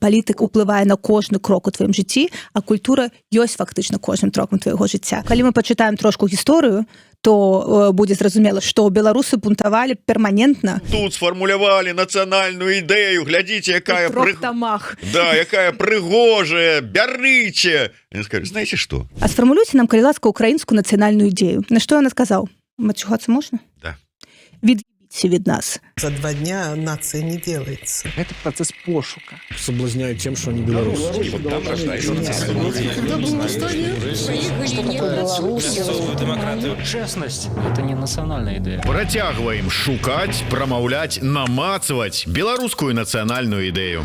Палітык уплывае на кожны крок у тваім жыцці, а культура ёсць фактычна кожным крокам твайго жыцця. Калі мы пачытаем трошку гісторыю, то будзе зразумела, што беларусы бунтавалі перманентна. Тут сфармулявалі нацыянальную ідэю, глядзіце, якая тамах. Да, якая прыгожая, бярыце. Знаете что? А сфармулюйце нам, калі ласка, украінскую нацыянальную ідэю. На што ён сказаў: «Мацюгацца можна?» Да. Від нас. За 2 дня нация не делается. Это процесс пошука. Соблазняют тем, что они белорусы. Честность – это не национальная идея. Працягваем шукаць, прамаўляць, намацваць беларускую нацыянальную ідэю.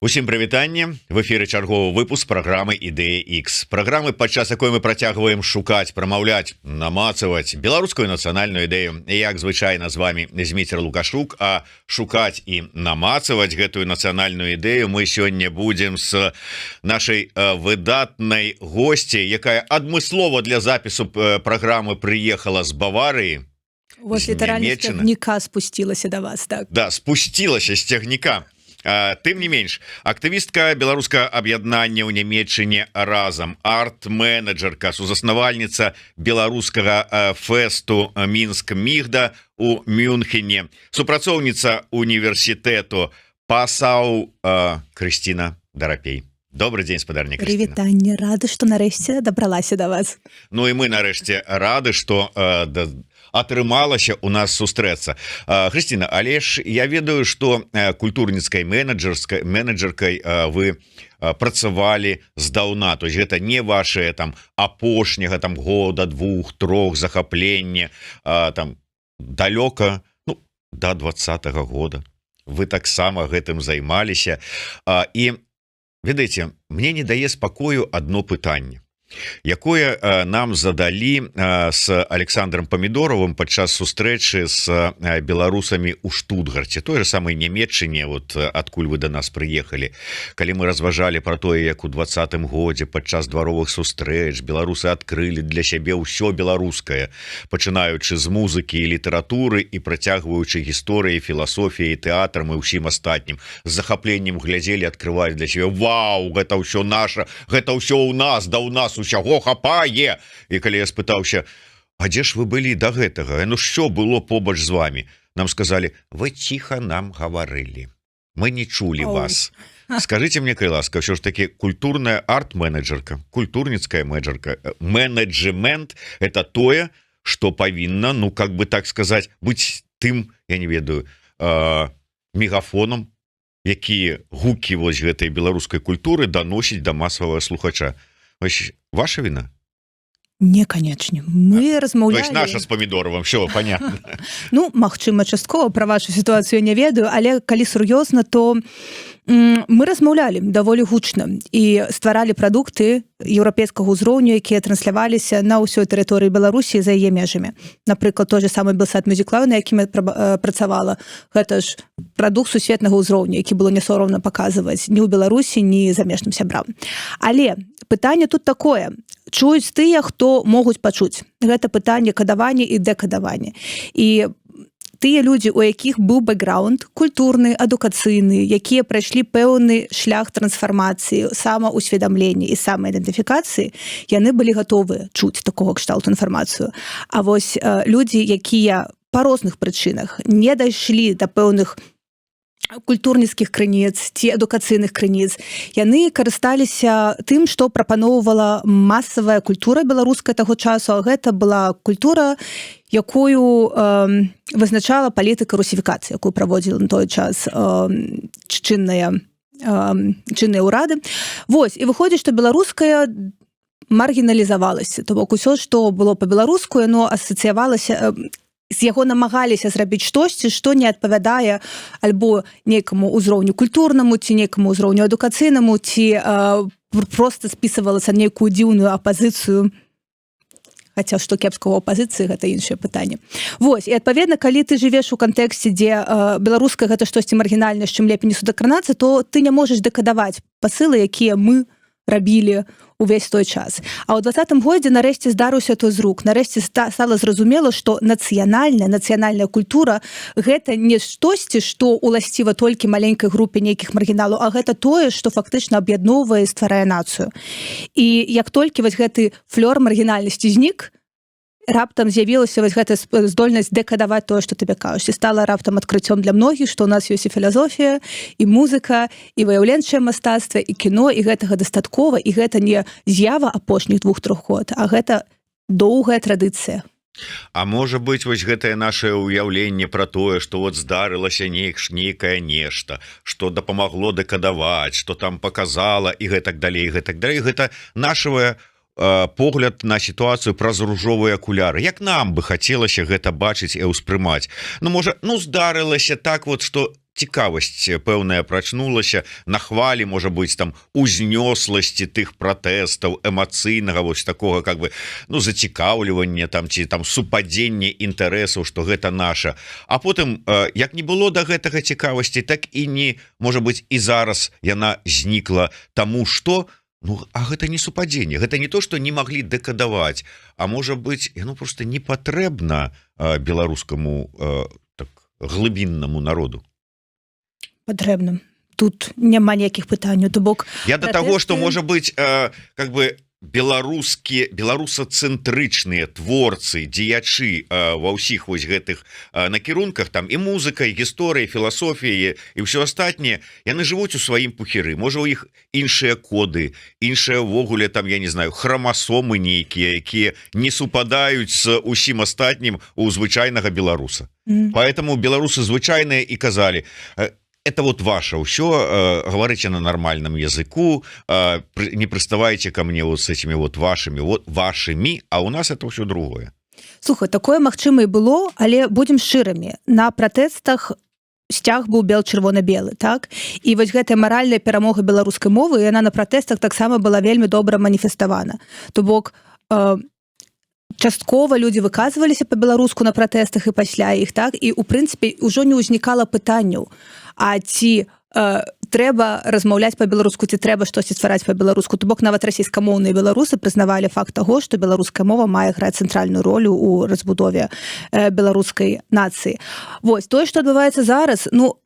Усім прывітанне! В эфиры чарговы выпуск праграмы «Ідэя X», праграмы, падчас якой мы працягваем шукаць, прамаўляць, намацаваць беларускую нацыянальную ідэю. Як звычайна, з вами Зміцер Лукашук. А шукаць і намацаваць гэтую нацыянальную ідэю мы сёння будзем с нашай выдатнай госці, якая адмыслова для запісу праграмы прыехала з Баварыі. Вот, літаральна цягніка спусцілася до вас, так? Да, спусцілася з цягніка. Тым не менш, актывістка беларускага аб'яднання ў Нямеччыне «Разам», арт-менеджерка, сузаснавальніца беларускага фэсту «Мінск Мігда» у Мюнхене, супрацоўніца універсітэту Пасау Крысціна Дарапей. Добрый день, спадарня. Прывітанне, рада, что нарэшце дабралася до вас. Ну і мы нарэшце рады, что да, атрымалася у нас сустрэцца. Христина, але ж я ведаю, что культурніцкай менеджерской менеджеркай вы працавалі здаўна, то есть гэта не ваше там апошняга там года, двух, трох захаплення. Там далёка, ну, до 20-го года вы таксама гэтым займаліся. І ведаеце, мне не дае спакою одно пытанне, якое нам задалі с Александром Памідоровым падчас сустрэчы с беларусамі у Штутгарце, той же самой Нямеччыне, вот адкуль вы до нас прыехалі, калі мы разважалі про тое, як у 20-м годзе падчас дваровых сустрэч беларусы адкрылі для сябе ўсё беларускае, пачынаючы з музыкі і літаратуры і працягваючы гісторыі, філасофіі, тэатрам і ўсім астатнім, з захапленнем глядзелі, открывалі для сябе: «Вау, гэта ўсё наша, гэта ўсё у нас, да у нас усяго хапае!» І калі я спытаўся: «А дзе ж вы былі до гэтага? Ну що было побач з вами?», нам сказали: «Вы ціха нам гаварылі, мы не чулі вас». Скажите мне, калі ласка, ўсё ж таки культурная арт-менеджерка, культурніцкая менеджерка, менеджмент — это тое, что павінна, ну, как бы так сказать, быть тым, я не ведаю, мегафоном, які гукі вось гэтай беларускай культуры даносіць да масавага слухача. Вось ваша вина? Не, канечне, мы размаўлялі. Наша с Помидоровым, все понятно. Ну, магчыма, часткова. Пра вашу сітуацыю не ведаю, але калі сур'ёзна, то мы размаўлялі даволі гучна і стваралі прадукты еўрапейскага ўзроўню, якія трансляваліся на ўсёй тэрыторыі Беларусі, за яе межамі. Напрыклад, той же самы Белсат Мюзік Лайв, на якім я працавала, гэта ж прадукт сусветнага ўзроўню, які было не сорамна паказваць ні ў Беларусі, ні замежным сябрам. Але пытанне тут такое: чуюць тыя, хто могуць пачуць. Гэта пытанне кадавання і дэкадавання. І тыя людзі, у якіх быў бэкграунд культурны, адукацыйны, якія прайшлі пэўны шлях трансфармацыі, самаўсведамлення і самаідэнтыфікацыі, яны былі гатовы чуць такога кшталту інфармацыю. А вось людзі, якія па розных прычынах не дайшлі да пэўных культурніцкіх крыніц ці адукацыйных крыніц, яны карысталіся тым, што прапаноўвала масавая культура беларуская таго часу. А гэта была культура, якую вызначала палітыка русіфікацыі, якую праводзіла на той час чынныя ўрады. Вось і выходзіць, што беларуская маргіналізавалася, то бок усё, што было па-беларуску, яно асацыявалася, з яго намагаліся зрабіць штосьці, што не адпавядае альбо нейкаму ўзроўню культурнаму ці нейкаму ўзроўню адукацыйнаму, ці просто спісывалася нейкую дзіўную апазіцыю. Хаця што кепскага апазіцыі, гэта іншае пытанне. Вось і адпаведна, калі ты жывеш у кантэксце, дзе беларуская — гэта штосьці маргінальнае, з чым лепей не судакранацца, то ты не можаш дэкадаваць пасылы, якія мы рабілі. Увесь той час. А ў 20-м годзе нарэшце здарыўся той зрук, нарэшце стала зразумела, што нацыянальная культура — гэта не штосьці, што уласціва толькі маленькай групе нейкіх маргіналаў, а гэта тое, што фактычна аб'ядноўвае, стварае нацыю. І як толькі вось гэты флёр маргінальнасці знік, раптам з'явілася вось гэта здольнасць дэкадаваць тое, што табе кажуць, і стала раптам адкрыццём для многіх, што у нас ёсць і філасофія, і музыка, і выяўленчае мастацтва, і кіно, і гэтага дастаткова, і гэта не з'ява апошніх 2-трох год, а гэта доўгая традыцыя. А можа быть, вось гэтае наше ўяўленне про тое, что вот здарылася нейкае нешта, что дапамагло дэкадаваць, что там показала і гэтак далей, гэтак далей, гэта нашего погляд на сітуацыю праз ружовыя акуляры, як нам бы хацелася гэта бачыць і ўспрымаць? Ну, можа, ну, здарылася так вот, что цікавасць пэўная прачнулася на хвалі, можа быть, там узнёсласці тых пратэстаў, эмацыйнага вось такого как бы, ну, зацікаўлівання там ці там супадзенне інтарэсаў, что гэта наша. А потым як не было до гэтага цікавасці, так і не можа быть, і зараз яна знікла, тому что, ну, а гэта не супадзенне, гэта не то, что не маглі дэкадаваць, а можа быть, яно просто не патрэбна беларускаму так глыбіннаму народу. Патрэбна, тут няма ніякіх пытанняў, то бок Я до того, что, можа быть, как бы беларускія, беларусацэнтрычныя творцы, дзеячы ва ўсіх вось гэтых накірунках, там і музыка, і гісторыі, філасофіі і ўсё астатняе, яны жывуць у сваім пухіры. Можа, у іх іншыя коды, іншыя ўвогуле там, я не знаю, храмасомы нейкія, якія не супадаюць з усім астатнім у звычайнага беларуса. Поэтому беларусы звычайныя і казалі: «Это вот ваше ўсё, говорите на нормальном языку, не приставайте ко мне вот с этими вот вашими вот вашими, а у нас это все другое». Слухай, такое магчыма і было, але будем шчырымі, на пратэстах сцяг быў бел чырвона-белы, так? І вось гэтая маральная перамога беларускай мовы, яна на пратэстах таксама была вельмі добра маніфеставана. То бок часткова людзі выказваліся по-беларуску на пратэстах і пасля іх, так? І у прынцыпе ўжо не ўзнікала пытанняў, а ці трэба размаўляць по-беларуску, ці трэба штосьці ствараць по-беларуску. То бок нават расійскамоўныя беларусы прызнавалі факт таго, што беларуская мова мае граць цэнтральную ролю ў разбудове беларускай нацыі. Вось тое, што адбываецца зараз, ну,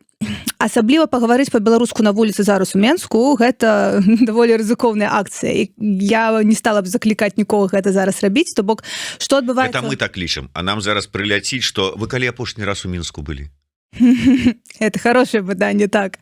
асабліва пагаварыць по-беларуску на вуліцы зараз у Менску, гэта даволі рызыкоўная акцыя, і я не стала б заклікаць нікога гэта зараз рабіць. То бок что адбываецца Это мы так лічым, а нам зараз прыляціць, что вы калі апошні раз у Мінску былі? Это хорошее пытанне, так.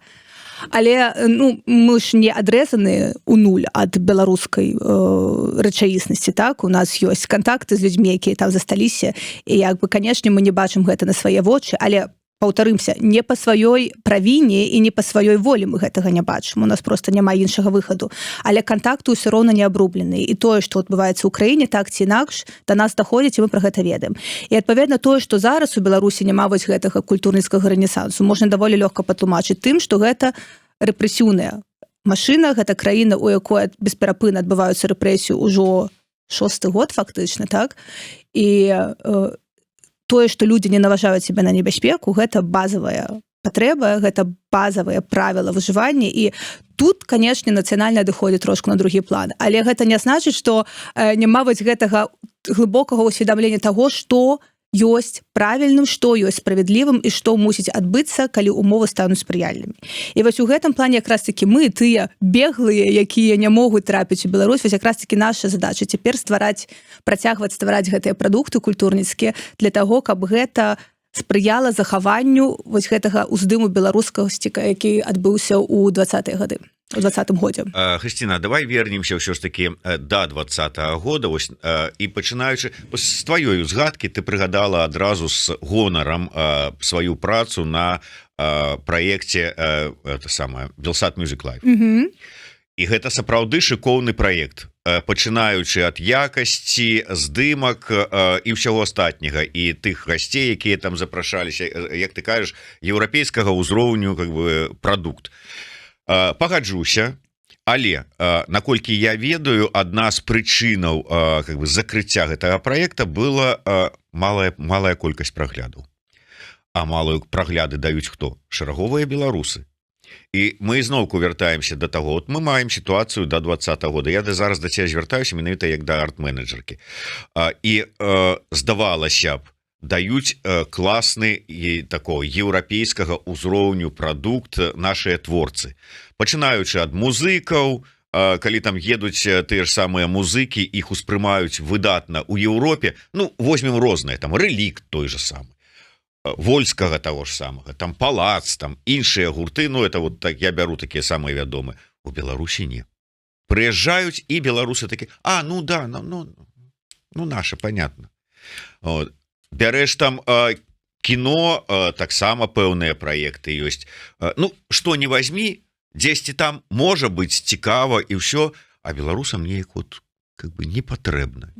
Але, ну, мы ж не адрэзаны у нуль ад беларускай рэчаіснасці, так? У нас ёсць кантакты з людзьмі, якія там засталіся, і як бы, канешне, мы не бачым гэта на свае вочы, але, паўтарымся, не па сваёй правіне і не па сваёй волі мы гэтага не бачым, у нас просто няма іншага выхаду. Але кантакты ўсё роўна не абрублены, і тое, што адбываецца ў краіне, так ці інакш да нас даходзіць, і мы про гэта ведаем. І адпаведна тое, што зараз у Беларусі няма вось гэтага культурніцкага рэнесансу, можна даволі лёгка патлумачыць тым, што гэта рэпрэсіўная машына, гэта краіна, у якой бесперапынна адбываюцца рэпрэсію ўжо шосты год фактычна, так? І тое, што людзі не наважаюць себе на небяспеку, гэта базавая патрэба, гэта базавыя правіла выжывання. І тут, канешне, нацыянальна адыходзіць трошку на другі план, але гэта не значыць, што няма вось гэтага глыбокага ўсведамлення таго, што ёсць правільным, што ёсць справядлівым і што мусіць адбыцца, калі умовы стануць спрыяльнымі. І вось у гэтым плане якраз таки мы, тыя беглыя, якія не могуць трапіць у Беларусь, вось якраз таки наша задача цяпер ствараць, працягваць ствараць гэтыя прадукты культурніцкія для таго, каб гэта спрыяла захаванню вось гэтага уздыму беларускасці, які адбыўся ў 20-е гады, у 20-м годзе. Христина, давай вернемся ўсё ж таки до 20-го года. Вось і пачынаючы з тваёй узгадкі, ты прыгадала адразу з гонарам сваю працу на праекце, это самое, Белсат Music Live. І гэта сапраўды шыкоўны праект, пачынаючы ад якасці здымак і ўсяго астатняга, і тых гасцей, якія там запрашаліся, як ты кажаш, еўрапейскага ўзроўню как бы прадукт. Пагаджуся, але, наколькі я ведаю, адна з прычынаў как бы закрыцця гэтага проекта была малая колькасць праглядаў. А малую прагляды даюць хто? Шараговыя беларусы. І мы зноўку вяртаемся до таго, вот мы маем сітуацыю до 20-го года. Я да зараз да цябе звяртаюся менавіта як да арт-менеджеркі. І здавалася б, даюць класны і такого еўрапейскага ўзроўню прадукт нашыя творцы, пачынаючы ад музыкаў. Калі там едуць тыя ж самыя музыкі, іх успрымаюць выдатна у Еўропе. Ну, возьмем розныя там, Рэлікт той же самы, Вольскага того ж самага, там Палац, там іншыя гурты. Ну, это вот так, я бяру такія самыя вядомыя. У Беларусі не прыязджаюць, і беларусы такі: «А, ну да, ну наша, понятно». Вот. Бярэш там кіно, таксама пэўныя праекты ёсць. Ну, что не возьми, дзесьці там можа быць цікава і ўсё, а беларусам неяк вот как бы не патрэбна.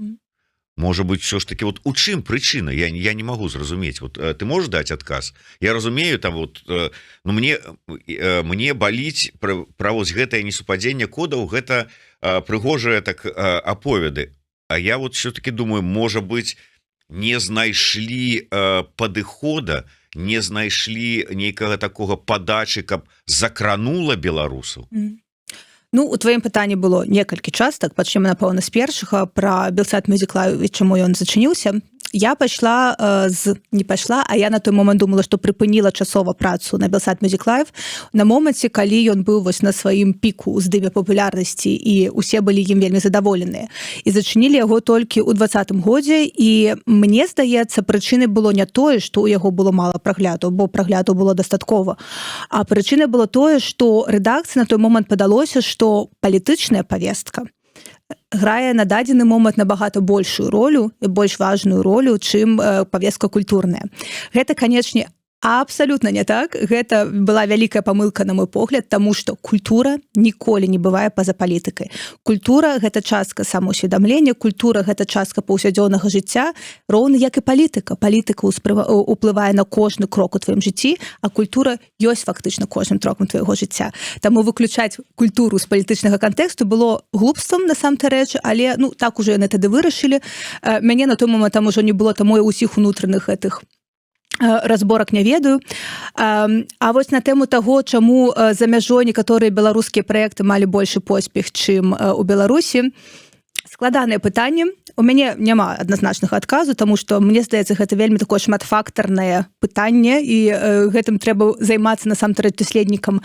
Может быть, все ж таки, вот у чым прычына, я не могу зразумець. Вот ты можешь дать адказ? Я разумею, там вот, ну, мне баліць пра вось гэтае несупадзенне кодаў. Гэта прыгожая так аповеды, а я вот все-таки думаю, можа быть, не знайшлі падыхода, не знайшлі нейкага такога падачы, каб закранула беларусаў. Ну, у тваім пытанні было некалькі частак. Пачнем, напэўна, з першага, пра Белсат Music Live, чаму ён зачыніўся. Я пайшла з не пайшла, а я на той момант думала, што прыпыніла часова працу на Белсат Music Live на моманце, калі ён быў вось на сваім піку, уздыме папулярнасці, і усе былі ім вельмі задаволеныя. І зачынілі яго толькі ў 20-м годзе. І мне здаецца, прычынай было не тое, што ў яго было мала прагляду, бо прагляду было дастаткова, а прычынай было тое, што рэдакцыі на той момант падалося, што палітычная павестка грае на дадзены момант набагата большую ролю і больш важную ролю, чым павестка культурная. Гэта, канечне, абсалютна не так. Гэта была вялікая памылка, на мой погляд, таму што культура ніколі не бывае па-за палітыкай. Культура — гэта частка самоусведамлення, культура — гэта частка паўсядзённага жыцця, роўна як і палітыка. Палітыка уплывае на кожны крок у тваім жыцці, а культура ёсць фактычна кожным крокам твайго жыцця. Таму выключаць культуру з палітычнага кантэксту было глупствам насамрэч, але, ну, так уже яны тады вырашылі. Мяне на той момант там ужо не было, таму я ўсіх унутраных гэтых разборак не ведаю. А вось на тэму таго, чаму за мяжой некаторыя беларускія праекты малі большы поспех, чым у Беларусі, складанае пытанне. У мяне няма адназначнага адказу, таму што мне здаецца, гэта вельмі такое шматфактарнае пытанне, і гэтым трэба займацца насамперад даследнікам.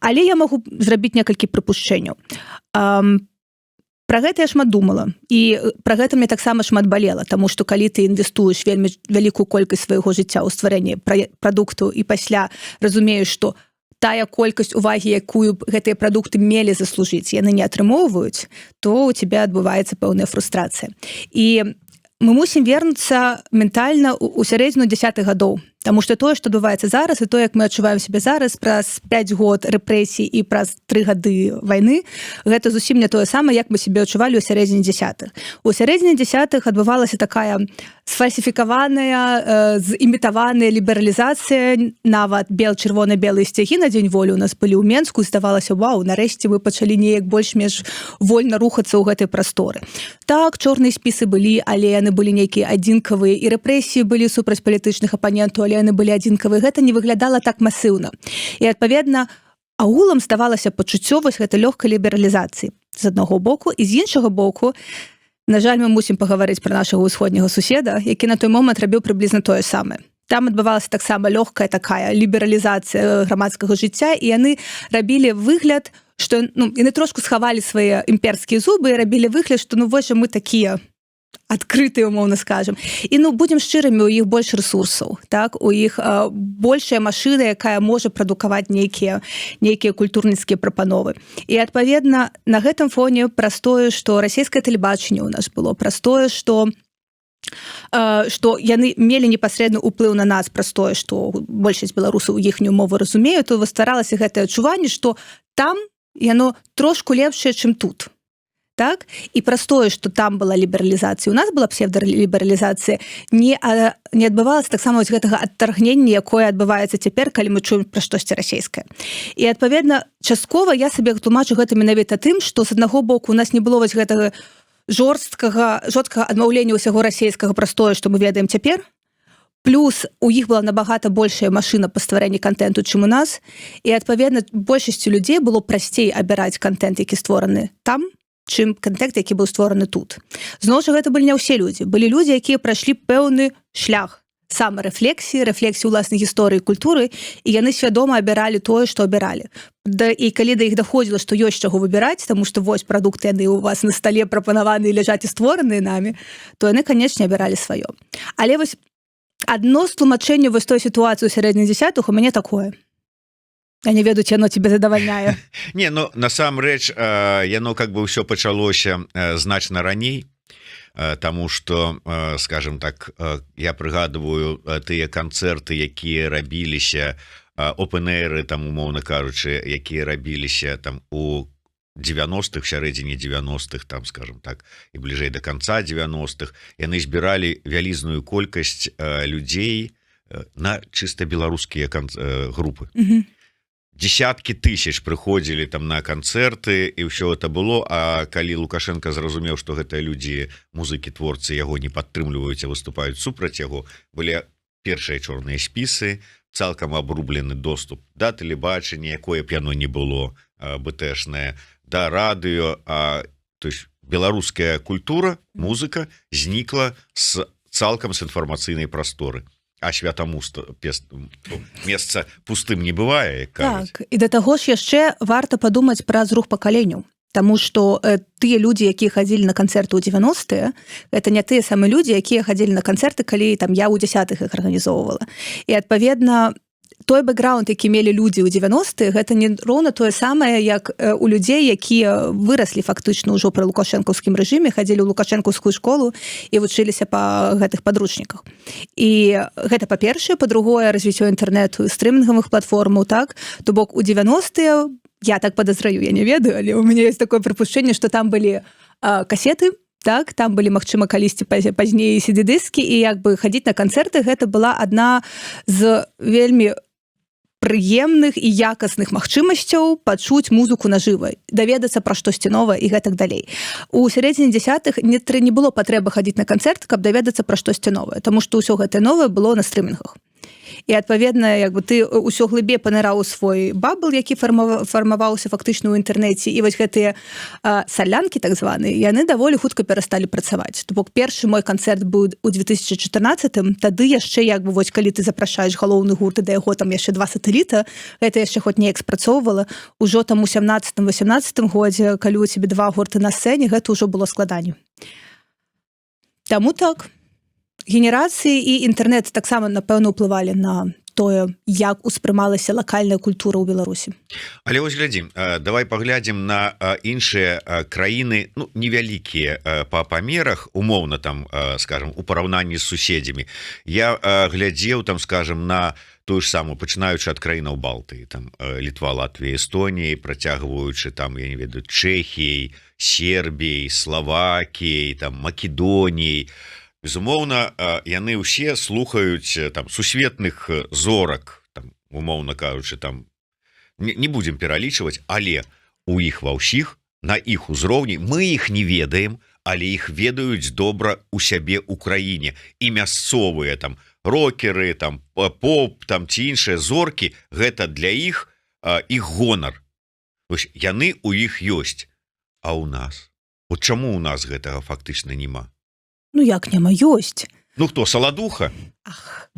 Але я магу зрабіць некалькі прыпушчэнняў. Пра гэта я шмат думала, і пра гэта мне таксама шмат балела, таму што калі ты інвестуеш вельмі вялікую колькасць свайго жыцця ў стварэнне прадукту і пасля разумееш, што тая колькасць увагі, якую б гэтыя прадукты мелі заслужыць, яны не атрымоўваюць, то у тебя адбываецца пэўная фрустрацыя. І мы мусім вернуцца ментальна у сярэдзіну десятых гадоў. Таму што тое, што адбываецца зараз, і то, як мы адчуваем сябе зараз праз 5 год рэпрэсій і праз 3 гады вайны, гэта зусім не тое самае, як мы сябе адчувалі ў сярэдзіне десятых. У сярэдзіне десятых адбывалася такая сфальсіфікаваная, зімітаваная лібералізацыя. Нават бел чырвона-белыя сцягі на Дзень Волі у нас былі ў Менску. Здавалася: вау, нарэшце мы пачалі неяк больш-менш вольна рухацца ў гэтай прасторы. Так, чорныя спісы былі, але яны былі нейкія адзінкавыя, і рэпрэсіі былі супраць палітычных апанентаў, але яны былі адзінкавыя. Гэта не выглядала так масыўна, і, адпаведна, агулам ставалася пачуццё вось гэта лёгкай лібералізацыі з аднаго боку, і з іншага боку, на жаль, мы мусім пагаварыць пра нашага ўсходняга суседа, які на той момант рабіў прыблізна тое самае. Там адбывалася таксама лёгкая такая лібералізацыя грамадскага жыцця, і яны рабілі выгляд, что, ну, яны трошку схавалі свае імперскія зубы і рабілі выгляд, что, ну, вось жа мы такія адкрытыя, умоўна скажем. І, ну, будем шчырымі, у іх больш ресурсаў, так, у іх большая машына, якая можа прадукаваць нейкія культурніцкія прапановы. І, адпаведна, на гэтым фоне, праз тое, што расійскае тэлебачанне у нас было, праз тое, што яны мелі непасрэдны ўплыў на нас, праз тое, што большасць беларусаў іхнюю мову разумею, то стваралася гэтае адчуванне, што там яно трошку лепшае, чым тут. Так, і праз тое, что там была лібералізацыя, у нас была псевдалібералізацыя, не адбывалася таксама вось гэтага адтаргнення, якое адбываецца цяпер, калі мы чуем пра штосьці расійскае. І, адпаведна, часткова я сабе тлумачу гэта менавіта тым, што з аднаго боку у нас не было вось гэтага жорсткага, жорсткага адмаўлення ўсяго расійскага праз тое, што мы ведаем цяпер. Плюс у іх была набагата большая машына па стварэнні кантэнту, чым у нас, і, адпаведна, большасцю людзей было прасцей абіраць кантэнт, які створаны там, чым кантэнт, які быў створаны тут. Зноў жа, гэта былі не ўсе людзі. Былі людзі, якія прайшлі пэўны шлях самарэфлексіі, рэфлексіі уласнай гісторыі, культуры, і яны свядома абіралі тое, што абіралі. Да, і калі да іх даходзіла, што ёсць чаго выбіраць, таму што вось прадукты, яны у вас на стале прапанаваны, ляжаць і створаныя намі, то яны, канечне, абіралі сваё. Але вось адно з тлумачэнняў вось той сітуацыі ў сярэдзіне десятых у мяне такое. Я не ведаю, ці яно тебе задавальняе. Не, ну, насамрэч яно как бы ўсё пачалося значна раней. Таму что, скажем так, я прыгадываю тыя канцэрты, якія рабіліся, опенэры там, умоўна кажучы, якія рабіліся там у 90-х, сярэдзіне 90-х там, скажем так, і бліжэй до конца 90-х. Яны збіралі вялізную колькасць людзей на чыста беларускія групы. Десяткі тысяч прыходзілі там на канцэрты, і ўсё это было. А калі Лукашенко зразумеў, что гэтыя людзі, музыкі, творцы, яго не падтрымліваюць, а выступаюць супраць яго, былі першыя чорныя спісы, цалкам абрублены доступ да тэлебачання, якое б яно не было бтэшнае, да радыё. А то есть беларуская культура, музыка знікла с цалкам з інфармацыйнай прасторы, а свята муста месца пустым не бывае, як кажуць. Так, і да таго ж яшчэ варта падумаць пра зрух пакаленняў. Таму што тыя людзі, якія хадзілі на канцэрты ў 90-е, это не тыя самыя людзі, якія хадзілі на канцэрты, калі там я ў десятых іх арганізоўвала. І, адпаведна, той бэкграунд, які мелі людзі ў 90-е, гэта не роўна тое самае, як у людзей, якія выраслі фактычна ўжо пры лукашэнкаўскім рэжыме, хадзілі ў лукашэнкаўскую школу і вучыліся па гэтых падручніках. І гэта па-першае. Па-другое, развіццё інтэрнэту, стрымінгавых платформаў, так, то бок у 90-е, я так падазраю, я не ведаю, але у мяне есть такое прыпушчэнне, что там былі касеты, так, там былі, магчыма, калісьці пазней CD-дыскі, і як бы хадзіць на канцэрты — гэта была адна з вельмі прыемных і якасных магчымасцяў пачуць музыку нажыва, даведацца пра штосьці новае і гэтак далей. У сярэдзіне десятых не было патрэбы хадзіць на канцэрт, каб даведацца пра штосьці новае, таму што ўсё гэтае новае было на стрымінгах. І, адпаведна, як бы ты ўсё глыбей паныраў у свой бабл, які фармаваўся фактычна ў інтэрнэце, і вось гэтыя салянкі так званыя, яны даволі хутка перасталі працаваць. То бок першы мой канцэрт быў у 2014. Тады яшчэ як бы вось калі ты запрашаеш галоўны гурт і да яго там яшчэ два сатэліта, гэта яшчэ хоць неяк спрацоўвала. Ужо там у 17-18 годзе, калі у цябе два гурты на сцэне, гэта ўжо было складанне. Таму так, генерацыі і інтэрнэт таксама, напэўна, ўплывалі на тое, як успрымалася лакальная культура ў Беларусі. Але вось глядзім, давай паглядзім на іншыя краіны, ну, невялікія па памерах, умоўна там, скажем, у параўнанні з суседзямі. Я глядзеў там, скажем, на тую ж самую, пачынаючы ад краінаў Балтыі, там Літва, Латвія, Эстоніі, працягваючы там, я не ведаю, Чэхіяй, Сербіяй, Славакіяй, там Македоніяй. Безумоўна, яны ўсе слухаюць там сусветных зорак там, умоўна кажучы, там не будем пералічваць, але у іх ва ўсіх на іх узроўні, мы іх не ведаем, але іх ведаюць добра у сябе ў краіне, і мясцовыя там рокеры, там поп там ці іншыя зоркі — гэта для іх іх гонар. Вось яны у іх ёсць. А у нас вот чаму у нас гэтага фактычна няма? Ну як няма, ёсць. Ну хто, Саладуха? Ах.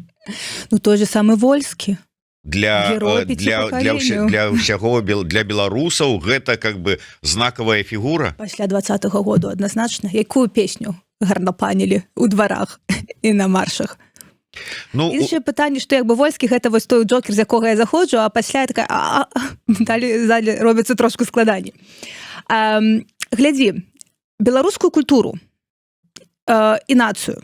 Ну, той же самы Вольскі. Для Герой пяці пакаленняў. Для ўсяго для беларусаў гэта как бы знакавая фігура. Пасля 20-го году адназначна. Якую песню гарнапанілі у дварах і на маршах? Ну, Іншае пытанне, што як бы Вольскі — гэта вось той джокер, з якога я заходжу, а пасля я такая: «А, далі робіцца трошку складаней». Глядзі, беларускую культуру і нацыю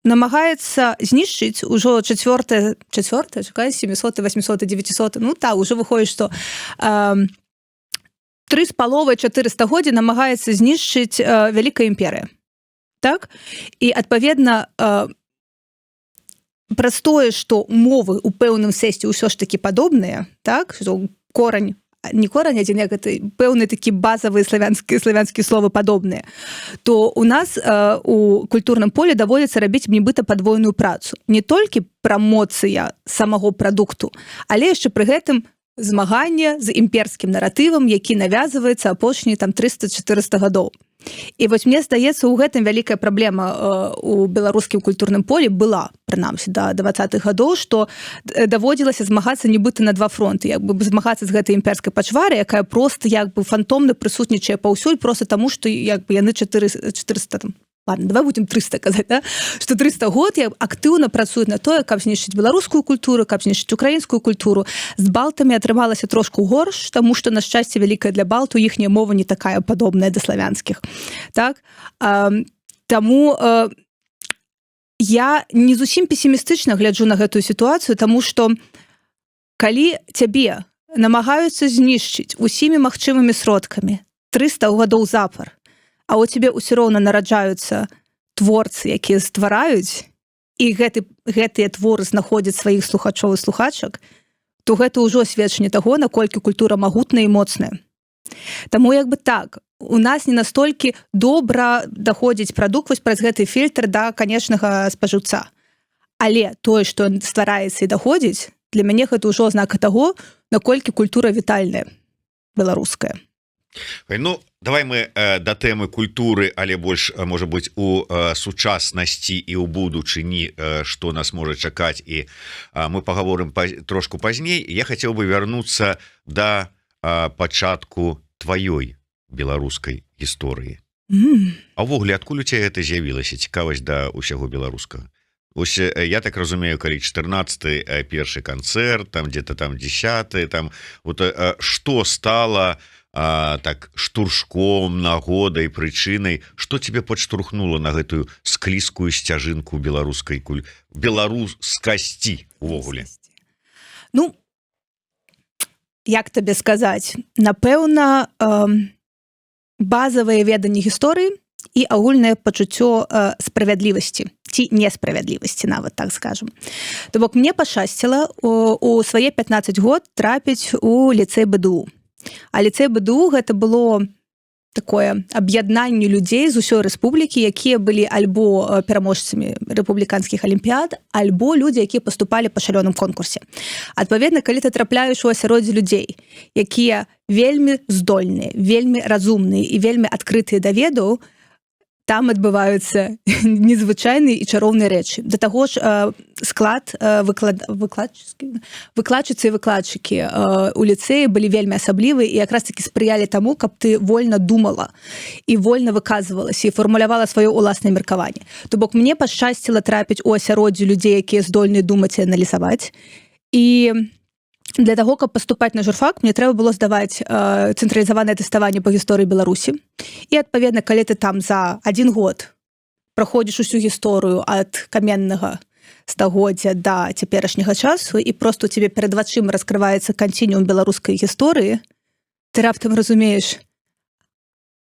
намагаецца знішчыць ужо чацвёртае, чацвёртае, чакай, 700, 800, 900, ну так, уже выходзіць, што 3,5, 4 стагоддзя намагаецца знішчыць вялікая імперыя, так, і, адпаведна, праз тое, што мовы у пэўным сэнсе ўсё ж такі падобныя, так, што корань не корань адзін, як гэта, пэўны такі базавыя славянскія словы падобныя, то у нас у культурным поле даводзіцца рабіць нібыта падвойную працу: не толькі прамоцыя самого прадукту, але яшчэ пры гэтым змаганне з імперскім наратывам, які навязваецца апошнія там 300-400 гадоў. І вось мне здаецца, у гэтым вялікая праблема у беларускім культурным полі была, прынамсі да 20-х гадоў, што даводзілася змагацца нібыта на два фронты, як бы змагацца з гэтай імперскай пачвары, якая просто як бы фантомна прысутнічае паўсюль, просто таму, што як бы яны 4 400 там, ладно, давай будем 300 казаць, да? Что 300 год я актыўна працуюць на тое, каб знішчыць беларускую культуру, каб знішчыць украінскую культуру. З балтамі атрымалася трошку горш, таму что, на шчасце вялікае для балту, іхняя мова не такая падобная да славянскіх. Так, таму я не зусім песімістычна гляджу на гэтую сітуацыю, таму что калі цябе намагаюцца знішчыць усімі магчымымі сродкамі 300 гадоў запар, а у цябе ўсё роўна нараджаюцца творцы, якія ствараюць, і гэтыя творы знаходзяць сваіх слухачоў і слухачак, то гэта ўжо сведчанне таго, наколькі культура магутная і моцная. Таму як бы так, у нас не настолькі добра даходзіць прадукт вось праз гэты фільтр да канечнага спажыўца, але тое, што ствараецца і даходзіць, для мяне гэта ўжо знака таго, наколькі культура вітальная беларуская. Ну, давай мы да тэмы культуры, але больш, можа быть, у сучаснасці і ў будучыні, что нас можа чакаць, і мы паговорым трошку пазней. Я хотел бы вярнуцца да пачатку тваёй беларускай гісторыі. А увогуле, адкуль у тебя это з'явілася, цікавасць да ўсяго беларускага? Ось, я так разумею, калі 14 першы канцэрт, там где-то там 10 там, вот что стало так штуршком, нагодай, прычынай, что тебе падштурхнула на гэтую склізкую сцяжынку беларускай беларускасці увогуле? Ну, як табе сказаць, напэўна, базавае веданне гісторыі і агульнае пачуццё справядлівасці ці несправядлівасці, нават так скажем. То бок мне пашчасціла у свае 15 год трапіць у ліцэй БДУ. А ліцэй БДУ — гэта было такое аб'яднанне людзей з усёй рэспублікі, якія былі альбо пераможцамі рэспубліканскіх алімпіяд, альбо людзі, якія паступалі па шалёным конкурсе. Адпаведна, калі ты трапляеш у асяроддзе людзей, якія вельмі здольныя, вельмі разумныя і вельмі адкрытыя да ведаў, там адбываюцца незвычайныя і чароўныя рэчы. Да таго ж склад выклад выкладчыкі выкладчыцы і выкладчыкі у ліцэі былі вельмі асаблівыя і якраз таки спрыялі таму, каб ты вольна думала і вольна выказвалася і фармулявала сваё ўласнае меркаванне. То бок мне пашчасціла трапіць у асяроддзе людзей, якія здольны думаць і аналізаваць. І для того, каб паступаць на журфак, мне трэба было здаваць цэнтралізаванае тэставанне па гісторыі Беларусі. І адпаведна, калі ты там за один год праходзіш усю гісторыю ад каменнага стагоддзя да цяперашняга часу, і просто у тебе перад вачыма раскрываецца канцініум беларускай гісторыі, ты раптам разумееш,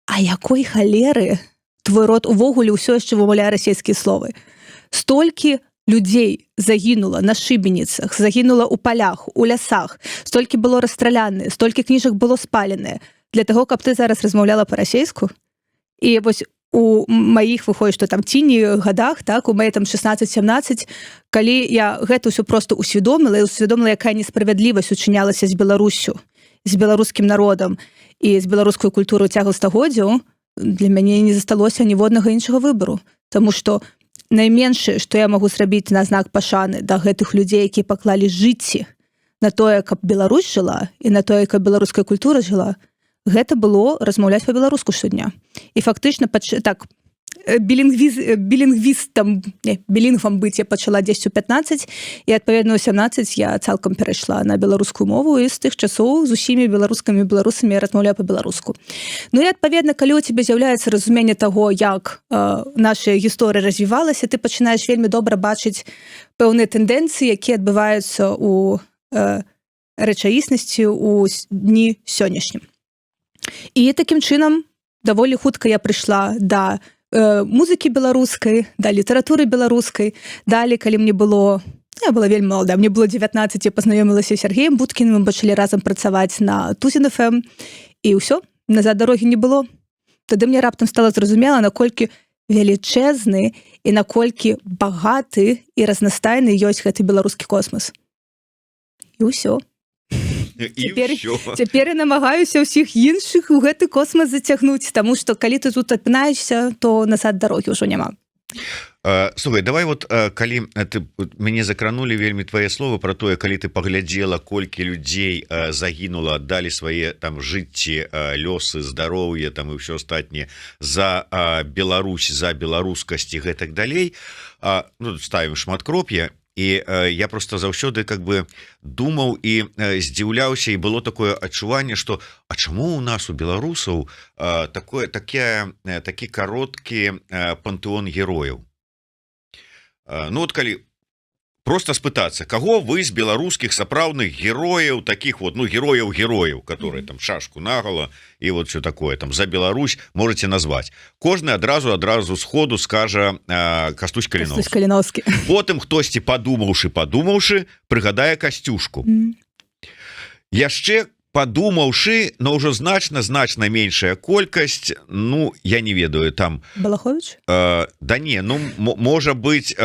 а якой халеры твой род увогуле ўсё яшчэ вымаўляе расійскія словы? Столькі людзей загінула на шыбеніцах, загінула ў палях, у лясах, столькі было расстраляны, столькі кніжак было спаленыя для того, каб ты зараз размаўляла па-расейску. І вось у маіх, выходзіць, што там ціні гадах, так, у мае там 16-17, калі я гэта ўсё просто усведоміла і усведоміла, якая несправядлівасць учынялася з Беларусю, з беларускім народам і з беларускую культуру цягам стагоддзяў, для мяне не засталося ніводнага іншага выбару. Таму что найменшае, што я магу зрабіць на знак пашаны да гэтых людзей, якія паклалі жыцці на тое, каб Беларусь жыла, і на тое, каб беларуская культура жыла, гэта было размаўляць па-беларуску штодня. І фактычна так білінгвістам, не, білінгвам быць я пачала 10 у 15, і адпаведна у 17 я цалкам перайшла на беларускую мову, і з тых часоў з усімі беларускамі, беларусамі я размаўляю па-беларуску. Ну і адпаведна, калі у тебе з'яўляецца разуменне таго, як наша гісторыя развівалася, ты пачынаеш вельмі добра бачыць пэўныя тэндэнцыі, якія адбываюцца у рэчаіснасці у дні сённяшнім. І такім чынам даволі хутка я прыйшла да музыкі беларускай, да літаратуры беларускай. Далі, калі мне было Я была вельмі молода, мне было 19, я пазнаёмілася з Сяргеем Будкіным, пачалі разам працаваць на Тузін ФМ, і ўсё, назад дарогі не было. Тады мне раптам стала зразумела, наколькі велічэзны і наколькі багаты і разнастайны ёсць гэты беларускі космас. І ўсё. І ўсё. Цяпер я намагаюся ўсіх іншых у гэты космас зацягнуць, таму што калі ты тут апынаешся, то назад дарогі ўжо няма. Слухай, давай вот калі ты, мяне закранули вельмі твае словы про тое, калі ты паглядзела, колькі людзей загінула, аддалі свае там жыцці, лёсы, здароўе там і ўсё астатняе за Беларусь, за беларускасць і гэтак далей, ну, ставим шматкроп'я. І я просто заўсёды как бы думаў і здзіўляўся, і было такое адчуванне, что а чаму у нас, у беларусаў, такое такое такі кароткі пантэон герояў? Ну вот калі просто спытацца, каго вы з беларускіх сапраўдных герояў, таких вот, ну, герояў герояў, которые там шашку наголо и вот все такое там за Беларусь, можете назвать, кожны адразу сходу скажа: Кастусь Каліноўскі. Каліноўскі. Потым хтосьці, падумаўшы, прыгадае Касцюшку. Яшчэ падумаўшы, но ўжо значна меншая колькасць, ну, я не ведаю, там Балахович. Да не, ну, можа быть,